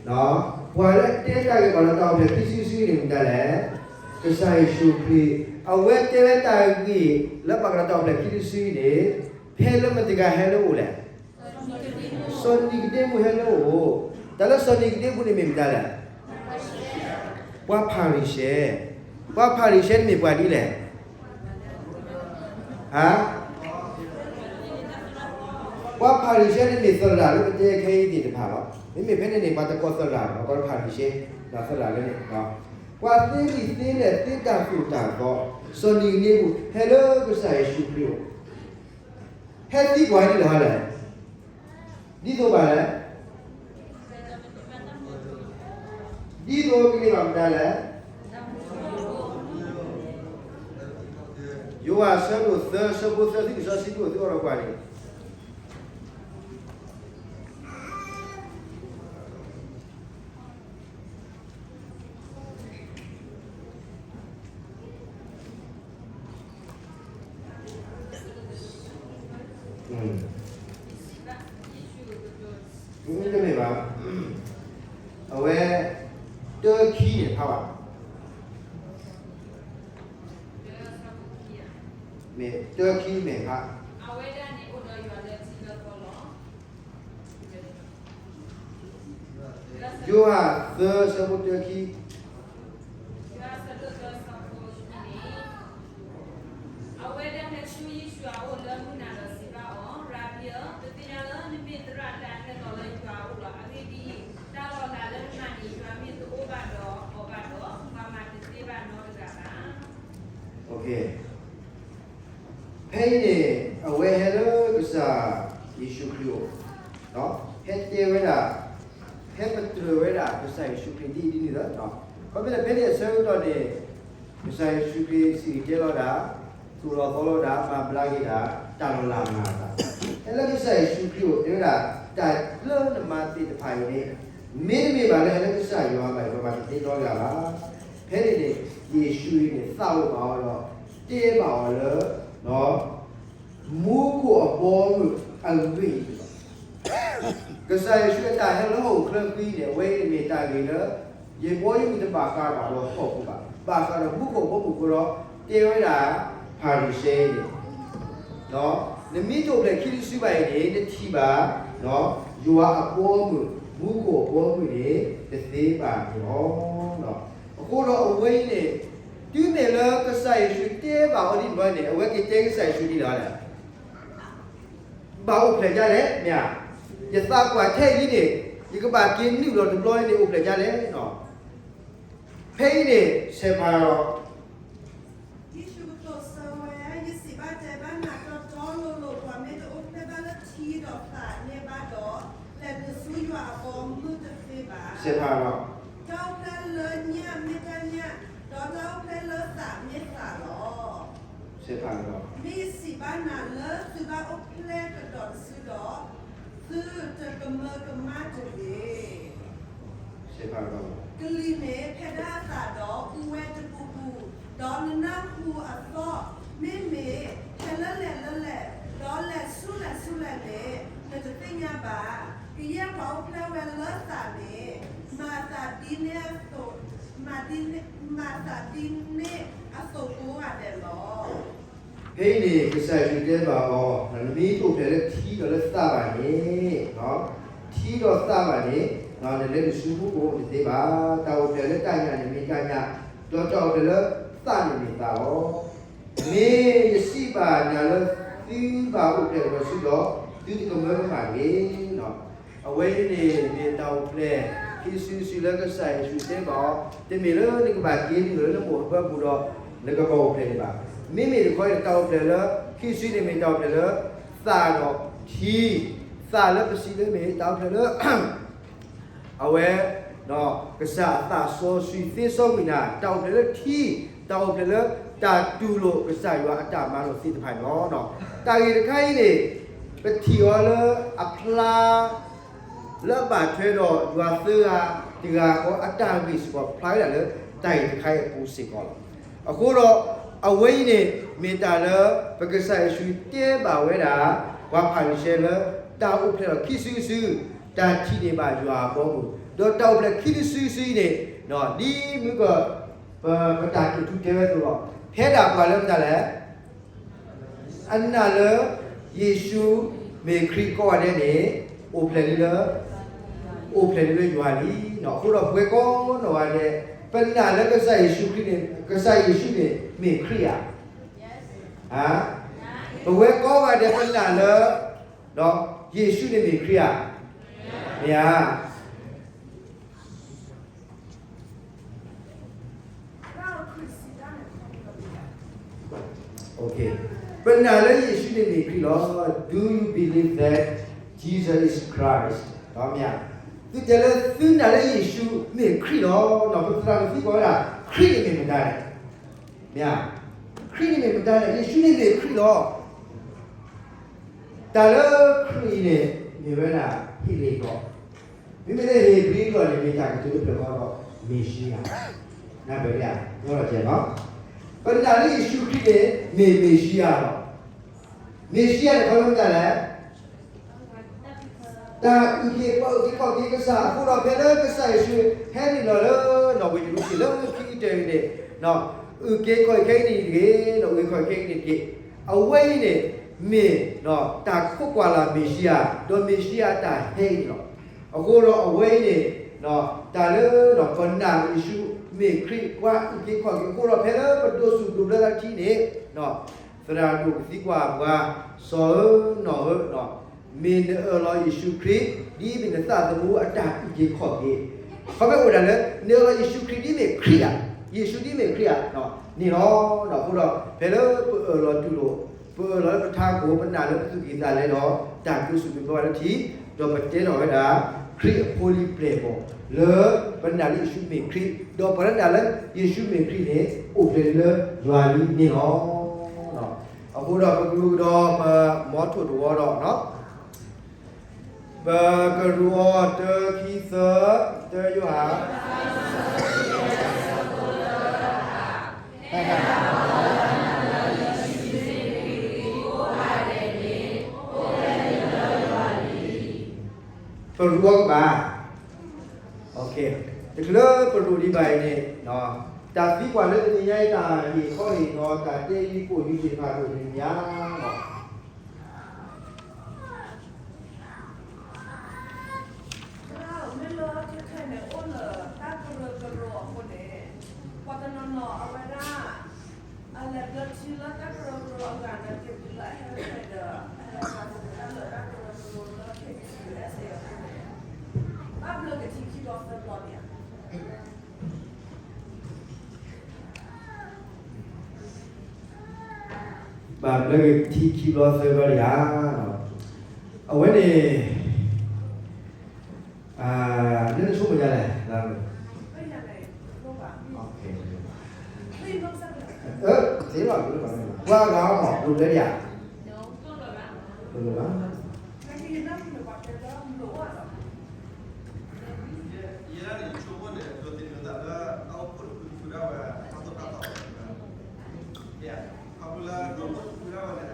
ပှၤလၢအတဲတၢ်ဂ့ၢ်ဘၣ်ဃးဒီးတၢ်အိၣ်ဖျဲၣ်ခံစုတစုန့ၣ်မ့ၢ်မတၤလဲၣ်. ကစၢ်ယ့ၣ်ၡူးခရံာ်, အဝဲတဲဝဲတၢ်ဂ့ၢ်လၢဘၣ်ဃးဒီးတၢ်အိၣ်ဖျဲၣ်ခံစုတစုန့ၣ်, ဖဲလၢမတၤတဂၤဟဲလၢအအိၣ်လဲၣ်. စီၤနံၤကဒ့မူဟဲလၢအအိၣ်, တၢ်လၢစီၤနံၤကဒ့မူန့ၣ်မ့ၢ်မတၤလဲၣ်. ပှၤဖၤရံၤၡဲ, ပှၤဖၤရံၤၡဲန့ၣ်မ့ၢ်ပှၤဒ်လဲၣ်. ဟါ, ပှၤဖၤရံၤၡဲန့ၣ်မ့ၢ်သရၣ်လၢပတဲခဲအံၤသ့ၣ်တဖၣ်လီၤ. မ့မ့ၢ်ဖဲန့ၣ်န့ၣ် ပှၤတကိးသရၣ်လီၤ, ပှၤဖၤရံၤၡဲ, ဒီးသရၣ်လၢန့ၣ်, ပှၤသ့လံာ်သ့လဲၢ်သ့တၢ်သိၣ်တၢ်သီ, စီၤနံၤကဒ့မူဟဲလၢကစၢ်ယ့ၣ်ၡူးခရံာ်အအိၣ်, ဟဲသံကွၢ်ဒ်လဲၣ်ဟီလဲၣ်. ဒ်သိးဘၣ်လဲၣ်. ဒ်သိးကန့ၢ်ဘၣ်မတၤလဲၣ်. ယိၤဟၣ်အဆၢဒိၣ်သၢ အဆၢဖိသၢ သုကစီဆှံဒိၣ်သုအီၤဒီးကွၢ်န့ၣ်, တမ့ၢ်ဘၣ်, အဝဲ, တၢခံန့ၣ်ဖးဘၣ်, မ့ၢ်တၢခံမ့ၢ်ဖး ယိၤဟၣ်သၢ အဆၢဖိတၢခံ, အဝဲဒၣ်ဟဲဆူယ့ၣ်ၡူးအအိၣ်လၢမုၢ်နၤဒီးစံးဘၣ်အီၤ, ရၤဘံဧၢ, ပသ့ၣ်ညါလၢနမ့ၢ်သရၣ်လၢအဟဲလီၤလၢယွၤအအိၣ်လီၤ. အဂ့ၢ်ဒ်အံၤ, တၢ်လီၤလးလၢနမၤန့ၣ် ယွၤမ့ၢ်တအိၣ်ဘၣ်ဒီးအီၤဘၣ်ဒီး, ပှၤမၤတသ့ဘၣ်နီတဂၤဘၣ်. ဖဲအံၤန့ၣ် အဝဲဟဲလၢကစၢ်ယ့ၣ်ၡူးခရံာ်အအိၣ်, ဟဲတဲဝဲဒၣ်, ဟဲပတြၢၤဝဲဒၣ်ကစၢ်ယ့ၣ်ၡူးခရံာ်ဒ်အံၤဒ်နုၤလီၤ. ခီဖျိလၢဖဲန့ၣ်အဆၢကတီၢ်န့ၣ်, ကစၢ်ယ့ၣ်ၡူးခရံာ်စံၣ်တဲၤတဲလီၤဒၣ်, သိၣ်လီၤသီလီၤဒၣ်, မၤဘျါက့ၤဒၣ်, တၢ်လီၤလးမၤအသး, ဟဲလၢကစၢ်ယ့ၣ်ၡူးခရံာ်အအိၣ်တဲဝဲဒၣ်, တၢ်လၢနမၤသ့ၣ်တဖၣ်အံၤန့ၣ်, မ့တမ့ၢ်ဘၣ်လၢဟဲလၢကစၢ်ယွၤဘၣ်အံၤ ပှၤမၤတသ့နီတဂၤဘၣ်. ဖဲန့ၣ်န့ၣ်, ယ့ၣ်ၡူးအံၤန့ၣ် သးအိၣ်ဘၣ်အီၤဒီး, တဲဘၣ်အီၤလၢ, မူခိၣ်အဘီအမုၢ်အဂ့ၢ်အံၤလီၤ. ကစၢ်ယ့ၣ်ၡူးအတၢ်ဟဲလၢဟီၣ်ခိၣ်ချၢအံၤန့ၣ် အဝဲအံၤန့ၣ်မ့ၢ်တၢ်ဂ့ၢ်လၢ, ယဘီယမုၢ်တဘၣ်ဃးဘၣ်ဒီးဟီၣ်ခိၣ်ဘၣ်, ဘၣ်ဃးဒီးမူခိၣ်အဘီအမုၢ်အဃိဒီး, တဲဝဲဒၣ်, ဖၤရံၤၡဲန့ၣ်, နမ့ၢ်တအိၣ်ဖျဲၣ်ခံစုတစုဘၣ်အံၤန့ၣ် နထံၣ်ဘၣ်, ယွၤအဘီအမုၢ်, မူခိၣ်အဘီအမုၢ်န့ၣ် တသ့ဘၣ်န့ၣ်လီၤ. အဃိဒီးအဝဲအံၤန့ၣ်, တုၤမ့ၢ်လၢကစၢ်ယ့ၣ်ၡူးတဲဘၣ်အီၤဒ်န့ၣ်ဘျီန့ၣ် အဝဲက့ၤတဲကစၢ်ယ့ၣ်ၡူးဒ်လဲၣ်, ဘၣ်အိၣ်ဖျဲၣ်ဒ်လဲၣ်, မ့ၢ်ဧါ, ယသးကွၢ်ထဲအံၤလံန့ၣ်, ယကဘၣ်က့ၤနုာ်လီၤတဘျီအံၤန့ၣ် အိၣ်ဖျဲၣ်ဒ်လဲၣ်. ဖဲအံၤန့ၣ် ဆဲးဖးလီၤ. ယ့ၣ်ၡူးကတိၤဆၢဝဲ, ယစံးဘၣ်တဲဘၣ်နၤတီတီလိၤလိၤ, ပှၤမ့ၢ်တအိၣ်ဖျဲၣ်ဘၣ်လၢထံဒီးသးန့ၣ်ဘၣ်ဒီး, လဲၤနုာ်ဆူယွၤအဘီအမုၢ်တသ့ဘၣ်. ဆဲးဖးလီၤ. တၢ်အိၣ်ဖျဲၣ်လၢညၣ်မ့ၢ်တၢ်ညၣ်, ဒီးတၢ်အိၣ်ဖျဲၣ်လၢသးမ့ၢ်သးလီၤ. ဆဲးဖးလီၤ. မ့ၢ်ယစံးဘၣ်နၤလၢသုဘၣ်အိၣ်ဖျဲၣ်ကဒီးတစုဒီး, သုတကမၢကမၣ်တဂ့ၤ. ဆဲးဖးလီၤ. ကလံၤန့ၣ်ဖဲဒၣ်အသးဒီးအူဝဲတပူၤပူၤ, ဒီးနနၢ်ဟူအသီၣ်, မ့မ့ၢ်ဟဲလၢလဲၣ်လၢလဲၣ်, ဒီးလဲၤဆူလဲၣ်ဆူလဲၣ်န့ၣ်, နတသ့ၣ်ညါဘၣ်. ကယဲၢ်ပှၤအိၣ်ဖျဲၣ်ဝဲလၢသးန့ၣ်, မၤသးဒ်န့ၣ်အသိး, မၤဒ်န့ၣ်, မၤသးဒ်န့ၣ်အသိးကိးဂၤဒဲးလီၤ. ဖဲအံၤန့ၣ် ကစၢ်ယ့ၣ်ၡူးတဲဘၣ်အီၤ, နမ့ၢ်တအိၣ်ဖျဲၣ်လၢထံဒီးလၢသးဘၣ်န့ၣ်, ထံဒီးသးဘၣ်န့ၣ်, နလဲၤနုာ်ဆူမူခိၣ်တသ့ဘၣ်. တၢ်အိၣ်ဖျဲၣ်လၢတၢ်ညၣ်န့ၣ်မ့ၢ်တၢ်ညၣ်, ဒီးတၢ်အိၣ်ဖျဲၣ်လၢသးန့ၣ်မ့ၢ်သးလီၤ. မ့ၢ်ယစံးဘၣ်နၤလၢသုဘၣ်အိၣ်ဖျဲၣ်ကဒီးတစုဒီး, သုတကမၢကမၣ်တဂ့ၤ. အဝဲအံၤန့ၣ်မ့ၢ်တၢ်အိၣ်ဖျဲၣ် ခံစုတစုလၢကစၢ်ယ့ၣ်ၡူးတဲဘၣ်အီၤ, တမ့ၢ်လၢနကဘၣ်က့ၤနုာ်လၢနမိၢ်အဘၢပူၤဒီး နကဘၣ်အိၣ်ဖျဲၣ်န့ၣ်ဘၣ်. မ့မ့ၢ်တခီအံၤန့ၣ် တၢ်အိၣ်ဖျဲၣ်လၢ ခံစုန့ၣ်မ့ၢ်တၢ်အိၣ်ဖျဲၣ်လၢ သးဒီးထံ, သးလၢပစံးလၢမ့ၢ်တၢ်အိၣ်ဖျဲၣ်လၢ အဝဲ ကစၢ်အသးစီဆှံသ့စီကွံာ်နၤ, တၢ်အိၣ်ဖျဲၣ်လၢထံ, တၢ်အိၣ်ဖျဲၣ်လၢတၢ်တူၢ်လိာ်ကစၢ်ယွၤအတၢ်မၤလိာ်သ့ၣ်တဖၣ်န့ၣ်လီၤ. တၢ်ဂ့ၢ်တခါအံၤန့ၣ် ပထံၣ်အီၤလၢအဖျါ လၢအဘၣ်ထွဲဒီးယွၤသၢဂၤတဂၤဃီအတၢ်ဂ့ၢ်စ့ၢ်ကီး ဖျါဝဲဒၣ်လၢတၢ်ဂ့ၢ်တခါအံၤအပူၤစ့ၢ်ကီးလီၤ. အဃိဒီး အဝဲအံၤန့ၣ် မ့ၢ်တၢ်လၢ ပကစၢ်ယ့ၣ်ၡူးတဲဘၣ်ဝဲဒၣ် ပှၤဖၤရံၤၡဲလၢ တၢ်အိၣ်ဖျဲၣ်ထီၣ်ခံစုတစု, တၢ်ထံၣ်န့ၢ်ဘၣ်ယွၤအဘီအမုၢ်, ဒီးတၢ်အိၣ်ဖျဲၣ်ခံစုတစုအံၤန့ၣ် ဒ်မုၢ်ကီၢ် ပ ပတၢ်ကထူတဲဝဲအသိးလီၤ. ဖဲဒၣ်ပှၤလၢမတၤလဲၣ် အနာ်လၢ ယ့ၣ်ၡူးမ့ၢ်ခရံာ်ကိးဂၤဒဲးန့ၣ် အိၣ်ဖျဲၣ်လံလၢ အိၣ်ဖျဲၣ်လံလၢယွၤလံ. အဃိဒီးပဝဲကိးနီၢ်ဂၤဒဲး ပနာ်လၢကစၢ်ယ့ၣ်ၡူးခရံာ်န့ၣ် ကစၢ်ယ့ၣ်ၡူးန့ၣ်မ့ၢ်ခရံာ်ဧါ. ပဝဲကိးဂၤဒဲးပနာ်လၢ ယ့ၣ်ၡူးန့ၣ်မ့ၢ်ခရံာ်ဧါ. မ့ၢ်ဧါ. ပနာ်လၢယ့ၣ်ၡူးန့ၣ်မ့ၢ်ခရံာ်လီၤ. Do you believe that Jesus is Christ? မ့ၢ်ဧါ. သုတဲလၢသုနာ်လၢယ့ၣ်ၡူးမ့ၢ်ခရံာ်လီၤ. ပသရၣ်မုၣ်သံကွၢ်ဝဲဒၣ် ခရံာ်န့ၣ်မ့ၢ်မတၤလဲၣ်. မ့ၢ်ဧါ. ခရံာ်န့ၣ်မ့ၢ်မတၤလဲၣ်. ယ့ၣ်ၡူးန့ၣ်မ့ၢ်ခရံာ်လီၤ. တၢ်လၢခရံာ်အံၤန့ၣ် မ့ၢ်ဝဲဒၣ် ဟ့ၣ်လ့ၣ်ကီး, မ့မ့ၢ်လၢဟ့ၣ်ဂံၢ်ကီးန့ၣ် မ့ၢ်တၢ်ကတိၤလၢပျၢၤဃီဒီး မ့ၣ်ၡံအၤ, နၢ်ပၢၢ်လံဧါ, ညီလီၤကဲးနီၤ, ပနာ်လၢယ့ၣ်ၡူးခရံာ်န့ၣ် မ့ၢ်မ့ၣ်ၡံအၤလီၤ. မ့ၣ်ၡံအၤန့ၣ် ခီဖျိမတၤလဲၣ်, တၢ်အုၣ်က့ၤခီၣ်က့ၤ ပှၤအုၣ်က့ၤခီၣ်က့ၤကစၢ်, အဃိဒီးဖဲလၢကစၢ်ယ့ၣ်ၡူးဟဲနုာ်လီၤလၢ နီၢ်ဝ့ၢ်ယရူၤၡလ့ၣ်လၢခံကတၢၢ်န့ၣ်, အုၣ်က့ၤခီၣ်က့ၤခဲအံၤန့ၣ်တက့ၢ်, အုၣ်က့ၤခီၣ်က့ၤခဲအံၤန့ၣ်တက့ၢ်, အဝဲအံၤန့ၣ် မ့ၢ်တၢ်ခိးကွၢ်လၢ်မ့ၣ်ၡံအၤ, ဒီးမ့ၣ်ၡံအၤတၢ်ဟဲအံၤန့ၣ်လီၤ. အဃိဒီးအဝဲအံၤန့ၣ် တၢ်လၢပနာ်ယ့ၣ်ၡူးမ့ၢ်ခရံာ် ပှၤအုၣ်က့ၤခီၣ်က့ၤအဃိဒီး ဖဲလၢပဒိးဆူၣ်ဒိးဘျၢသးတထံၣ်န့ၣ် သရၣ်ဒိၣ်ကသံကွၢ်ပှၤ, စီၤဧၢ, နီၢ်ဧၢ, မ့ၢ်နအၢၣ်လီၤယ့ၣ်ၡူးခရံာ် ဒ်မ့ၢ်နသးသမူအတၢ်အုၣ်က့ၤခီၣ်က့ၤ, ခီဖျိအိၣ်ဒၣ်လၢ နအၢၣ်လီၤယ့ၣ်ၡူးခရံာ်ဒ်မ့ၢ်ခရံာ်ဧါ, ယ့ၣ်ၡူးဒ်မ့ၢ်ခရံာ်ဧါန့ၣ်လီၤ. အဃိဒီး ဖဲလၢပအၢၣ်လီၤတူၢ်လိာ် ပအၢၣ်လီၤလၢပထးခိၣ် ပနာ်လၢပသူၣ်ကံၢ်သးလဲဒီး တၢ်ဒိးဆူၣ်ဒိးဘျၢလၢထံ, ဒီးပတဲထီၣ်ဝဲဒၣ် ခရံာ်အဖိလံၤပျဲၢ်ဘီၣ် လၢပနာ်လၢယ့ၣ်ၡူးမ့ၢ်ခရံာ်, ဒီးပှၤလၢနာ်လၢယ့ၣ်ၡူးမ့ၢ်ခရံာ်န့ၣ် အိၣ်ဖျဲၣ်လၢယွၤလံန့ၣ်လီၤ. အဃိဒီးပကရူၢ်ကဒီးပမီထိၣ်တဝီဒီး ပကရူၢ်အီၤတၢခံသၢ, တၢယိၤဟၣ် ပရူၢ်အီၤကဘၣ်. တချုးလၢပရူၢ်ဒံးဘၣ်အံၤန့ၣ်, တၢ်သံကွၢ်လၢတနံၤညါအံၤ တၢ်ဟ့ၣ်ခီဟ့ၣ်နီၤ တၢ်တဲလံပိာ်ယူၤသ့ၣ်တဖၣ်ဒိၣ်န့ၣ်မ့ၢ်ဧါ. မ့ၢ်လၢခဲခဲန့ၣ် အိၣ်လၢတၢ်ကရၢကရိအဃိန့ၣ်, ပှၤတနီၤနီၤအဝဲဒၣ် အလဲၤဘျၢထံလၢတၢ်ကရၢကရိအဂၤန့ၣ် က့ၤတုၤလၢအဟဲဖဲဒီး အဟဲဖဲဒီးတၢ်လၢတၢ်ကရၢကရိလၢ ခဲခဲအဃိန့ၣ်, ဘၣ်ဘျၢက့ၤထံခံဘျီသၢဘျီန့ၣ်ဧါ. အဝဲန့ၣ် လၢနဆိကမိၣ်ဒ်လဲၣ်,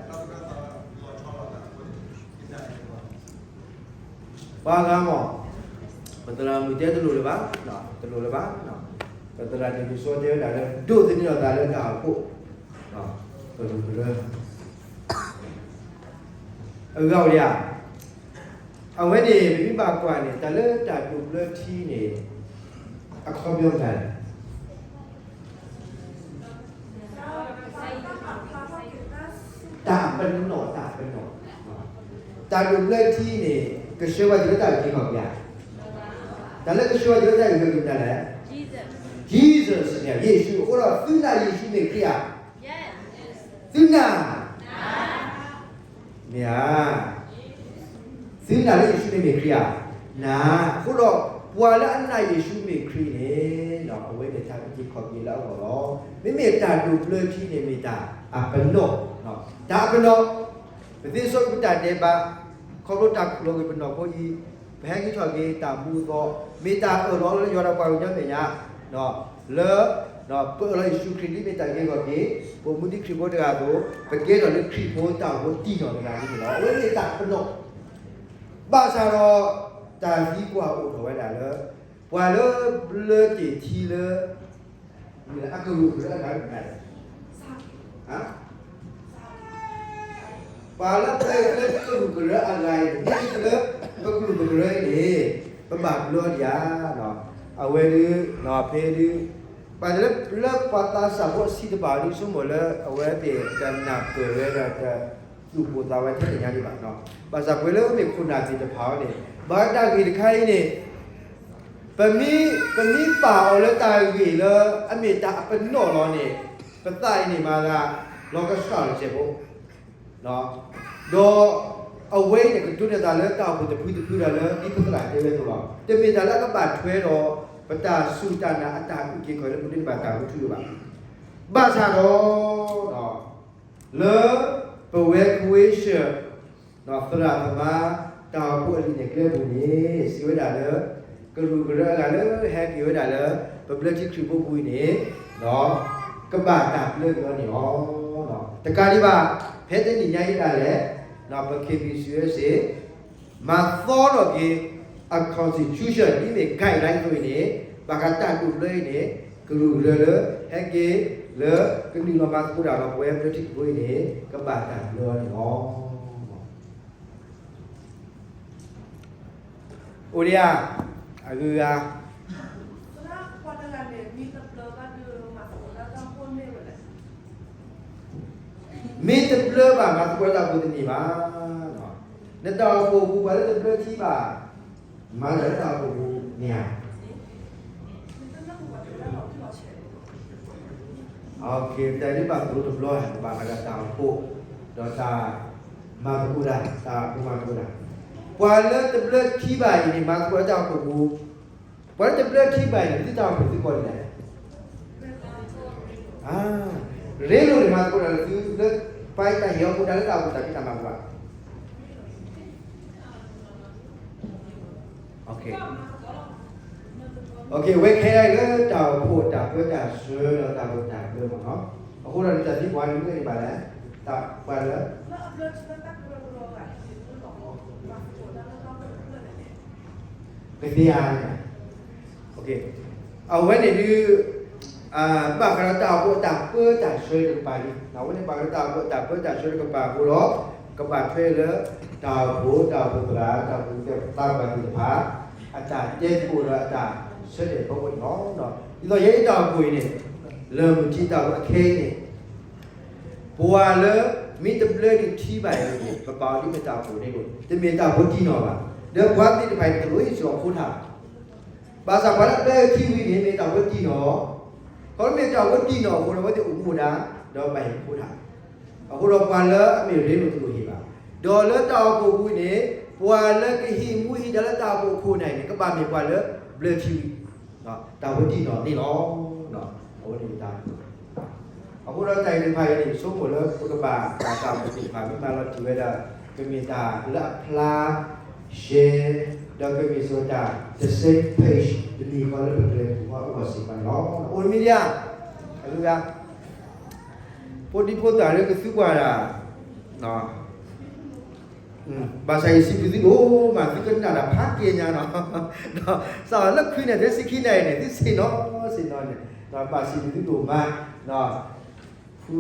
ပှၤဂၤမ့ၢ်ဒိးဘျၢဒံးဧါ. ပှၤဂၤမ့ၢ် ပသရၣ်မုၣ်တဲတလိၣ်လၢၤဘၣ်, တလိၣ်လၢၤဘၣ်. ပသရၣ်တံၤဖိစီတဲဝဲဒၣ်လၢ ဒိးသန့ၤထီၣ်သးလၢတၢ်အိၣ်ဖှိၣ်, ပကရၢ အဂၤအိၣ်ဒံးဧါ. အဝဲန့ၣ် ပမ့ၢ်ဘၣ်ကွၢ်န့ၣ် တၢ်လၢတၢ်ဒိးဘျၢထံန့ၣ် အခီပညီမတၤလဲၣ်. တၢ်ပနီၣ်, တၢ်ပနီၣ်, တၢ်ဒိးဘျၢထံန့ၣ် ကဆှၢဝဲတုၤလၢတၢ်အုၣ်က့ၤခီၣ်က့ၤဧါ. တၢ်လၢကဆှၢဝဲတုၤလၢတၢ်အုၣ်က့ၤခီၣ်က့ၤမတၤလဲၣ်. Jesus န့ၣ် ယ့ၣ်ၡူး. အဃိဒီးသုနာ်ယ့ၣ်ၡူးမ့ၢ်ခရံာ်ဧါ. သုနာ် မ့ၢ်ဧါ. သုနာ်လၢယ့ၣ်ၡူးန့ၣ်မ့ၢ်ခရံာ်ဧါ. နာ်. အဃိဒီး ပှၤလၢအနာ်ယ့ၣ်ၡူးမ့ၢ်ခရံာ်န့ၣ် အဝဲန့ၣ်တၢ်အုၣ်က့ၤခီၣ်က့ၤလၢအဂီၢ်လီၤ. မ့မ့ၢ်တၢ်ဒိးဘျၢထံန့ၣ်မ့ၢ်တၢ်အပနီၣ်, တၢ်အပနီၣ်, ပသ့စီကွံာ်ပတၢ်ဒဲးဘး, ခီဖျိတၢ်ခူၣ်လီၤက့ၤပနီၢ်ခိအံၤ, ပဟဲက့ၤထီၣ်က့ၤတၢ်မူအသီ, မ့ၢ်တၢ်အၢၣ်လီၤလၢယွၤဒီးပှၤကညီမဲာ်ညါ, လၢ ပအၢၣ်လီၤယ့ၣ်ၡူးခရံာ်ဒ်မ့ၢ်တၢ်ဂ့ၤဂီၢ်ဂ့ၤ, ပအိၣ်မူဒ်ခရံာ်ဖိတဂၤအသိး, ပကဲထီၣ်လၢခရံာ်ဖိတၢ်အိၣ်ဖှိၣ်တံၢ်နီၢ်တဂၤန့ၣ်လီၤ. အဝဲမ့ၢ်တၢ်ပနီၣ်, ဘၣ်ဆၣ်ဒီး တၢ်သံကွၢ်အိၣ်ထီၣ်ဝဲဒၣ်လၢ ပှၤလၢဘျၢတ့ၢ်ထံလၢ အကရူၢ်ကရၢအဂၤန့ၣ် ပှၤလၢပျၢလၢကရူၢ်ကရၢအဂၤအံၤန့ၣ် မ့ၢ်လၢပကရူၢ်ပကရၢအံၤန့ၣ် ပဘၣ်ဘျၢဒံးဧါ. အဝဲဒၣ် ဖဲဒၣ် ဘၣ်တၢ်လၢ လၢပှၤသးစၢ်ဖိအဆံးတဖၣ်အံၤဒ်ဆိကမိၣ်လၢ အဝဲသ့ၣ်တနၢ်ပၢၢ်ဝဲဒီးတသူၣ်ပိၢ်သးဝးထဲတညါဒံးဘၣ်. ဘၣ်ဆၣ်ပှၤလၢမ့ၢ်ခိၣ်နၢ်သ့ၣ်တဖၣ်အံၤန့ၣ် ဘၣ်တၢ်ဂ့ၢ်တခါအံၤန့ၣ် ပမ့ၢ် ပမ့ၢ်ပာ်အီၤလၢတၢ်ဂ့ၢ်လၢအမ့ၢ်တၢ်အပနီၣ်လီၤန့ၣ် ပသးအံၤန့ၣ်မၤသး လီၤကဆှၣ်လီၤစဲးဖိ ဒီးအဝဲအံၤန့ၣ် ကတိၤတၢ်လၢတၢ်အိၣ်ဖှိၣ်တဖုတဖုဒီးလၢဒ်ပသရၣ်တဲဝဲအသိးလီၤ. တမ့ၢ်တၢ်လၢအကဘၣ်ထွဲဒီး ပတၢ်စူၢ်တၢ်နာ်အတၢ်အုၣ်က့ၤခီၣ်က့ၤလၢပဒိးန့ၢ်ဘၣ်တၢ်မူထူယိာ်ဘၣ်. ဘၣ်ဆၣ်ဒီး လၢပဝဲခွ့ဆၢၣ် သရၣ်သမါ တၢ်အိၣ်ဖှိၣ်အလံာ်နဲၣ်ကျဲပူၤန့ၣ် စံးဝဲဒၣ်လၢ ကရူၢ်ကရၢအဂၤလၢဟဲက့ၤဝဲဒၣ်လၢ ပဘျၢထံခရံာ်ဖိပူၤအံၤန့ၣ် ကဘၣ်တၢ်ဘျၢက့ၤအီၤန့ၣ်လီၤ. တကးဒံးဘၣ် ဖဲတနံၤညါအံၤဒၣ်လဲာ် ပ ခ့ပံၣ်စံၣ်ဝဲစ့ၣ် မၤသီထီၣ်က့ၤ အ constitution ဒ်မ့ၢ် guideline အသိးအံၤန့ၣ် ဘၣ်ဃးတၢ်ဒိးဘျၢအံၤန့ၣ် ကရူၢ်ကရၢလၢ ဟဲက့ၤလၢ ကနုာ်လီၤမၤသကိးတၢ်ဒီးပဝဲဘျၢထံခရံာ်ဖိအံၤန့ၣ် ကဘၣ်တၢ်ဘျၢအီၤန့ၣ်လီၤ. အိၣ်ဒံးဧါ, အဂုၤအဂၤ မ့ၢ်တဘျၢဘၣ်ဒီးမၤသကိးတၢ်ဒီးတၢ်အိၣ်ဖှိၣ်န့ၢ်ဝဲလဲၣ်. မ့ၢ်တဘျၢဘၣ်မၤသကိးတၢ်အိၣ်ဖှိၣ်တန့ၢ်ဘၣ်. နတၢ်အိၣ်ဖှိၣ်ပူၤပှၤလၢတဘျၢထံဘၣ် မၤတၢ်လၢတၢ်အိၣ်ဖှိၣ်ပူၤန့ၣ်ဧါ. တၢ်ဒ်ဘၣ်သရိာ်တဘျီ ဘၣ်ဃးဒီးတၢ်အိၣ်ဖှိၣ် ဒီးတၢ်မၤသကိးတၢ် တၢ်အိၣ်ဖှိၣ်မၤသကိးတၢ်. ပှၤလၢတဘျၢထံဘၣ်အံၤန့ၣ် မၤသကိးလၢတၢ်အိၣ်ဖှိၣ်ပူၤ, ပှၤလၢတဘျၢထံဘၣ်အံၤန့ၣ် သုတၢ်အိၣ်ဖှိၣ်သုကိးဒ်လဲၣ်. ရ့လိာ်န့ၣ် မၤသကိးတၢ်လၢသုလၢ ပှၤတၢ်ဟ့ၣ်အီၤမူဒါလၢတၢ်အိၣ်ဖှိၣ်တၢ်ဖံးတၢ်မၤပူၤဘၣ်. အဝဲခဲအံၤလၢတၢ်အိၣ်ဖှိၣ် တၢ်ပၢတၢ်ဆှၢ ဒီးတၢ်အိၣ်ဖှိၣ်တၢ်ဘျၢမ့ၢ်နီၤ. အဃိဒီးနတၢ်သံကွၢ်န့ၣ်မ့ၢ်ဘၣ်လဲၣ်, တၢ်ပှၤလၢ ကသ့ဧါန့ၣ်, အဝဲန့ၣ်ဒုး ဘၣ်ဃးဒီးတၢ်အိၣ်ဖှိၣ်အတၢ်ပၢတၢ်ဆှၢတကပၤလံ. အဝဲန့ၣ်ဘၣ်ဃးဒီးတၢ်အိၣ်ဖှိၣ်အတၢ်ပၢတၢ်ဆှၢတကပၤအဃိဒီး ကဘၣ်ထွဲလၢ တၢ်အိၣ်ဖှိၣ် တၢ်အိၣ်ဖှိၣ်သရၣ် တၢ်အိၣ်ဖှိၣ်သးပှၢ်သ့ၣ်တဖၣ် အတၢ်တဲသကိးဒီးအတၢ်ဆၢတဲာ်ဖီခိၣ်န့ၣ်လီၤ. ဒ်သိးယဲအတၢ်အိၣ်ဖှိၣ်အံၤန့ၣ် လၢမုၢ်ထံတၢ်အိၣ်ဖှိၣ်အခဲအံၤန့ၣ် ပှၤလၢမ့ၢ်တဘျၢဒံးထံဘၣ်အံၤန့ၣ် ပပာ်အီၤဒ်မ့ၢ်တၢ်အိၣ်ဖှိၣ်န့ၣ်လီၤ. တမ့ၢ်တၢ်အိၣ်ဖှိၣ်တံၢ်နီၢ်ဘၣ်. ဒီးပှၤသ့ၣ်တဖၣ်အံၤန့ၣ် တလိၣ်ဟ့ၣ်ဆူၣ်အီၤဖိထၣ် ဘၣ်ဆၣ်ပှၤလၢဘျၢထံဝံၤန့ၣ် မ့ၢ်တၢ်အိၣ်ဖှိၣ်တံၢ်နီၢ်, ခီဖျိမ့ၢ်တၢ်အိၣ်ဖှိၣ်တံၢ်နီၢ်အဃိဒီး အဝဲသ့ၣ်အိၣ်မူဒါ ဒီးဘၣ်ဟ့ၣ်ဖိထၣ်. အဃိဒီးပှၤလၢအမ့ၢ်ရ့လိာ်တလိၣ်ဟ့ၣ်ဘၣ်. ဒီးလၢတၢ်အိၣ်ဖှိၣ်ပူၤန့ၣ် ပှၤလၢကဟ့ၣ်မူဟ့ၣ်ဒါလၢတၢ်အိၣ်ဖှိၣ်အခိၣ်အနၢ်အံၤန့ၣ် ကဘၣ်မ့ၢ်ပှၤလၢဘျၢထံဝံၤ တၢ်အိၣ်ဖှိၣ်တံၢ်နီၢ်န့ၣ်လီၤ. အဝဲန့ၣ်မ့ၢ်တၢ် အဃိဒီးတၢ်အံၤတဖၣ်အံၤန့ၣ် ဆိကမိၣ်လၢပကဘၣ်တၢ်အိၣ်ဖှိၣ်သ့ၣ်တဖၣ် မ့ၢ်မၤလီၤတံၢ်ဝဲဒၣ် ကမ့ၢ်တၢ်လၢအဖျါ share ဒီးကမ့ၢ်စ့ၢ်ကီးတၢ် the same page တမံၤဃီလၢပကလဲၤပူၤဃီအဂီၢ်စ့ၢ်ကီးန့ၣ်လီၤ. အိၣ်မ့ၢ်ဒံးဧါ, အဂုၤအဂၤ ဖိဒံဖိသၣ်လၢကသံကွၢ်တၢ် ဘၣ်ဆၣ်ယစံးဘျုးသုဒိၣ်မး သုကနၣ်တၢ်ဖးက့ၤညါနီၤ, စးထီၣ်လၢခွံနၣ်ရံၣ် ဆံခံနၣ်ရံၣ်န့ၣ် သုဆ့ၣ်နီၤဆ့ၣ်နီၤန့ၣ် ဘၣ်စံးဘျုးသုဒိၣ်မး, ဖု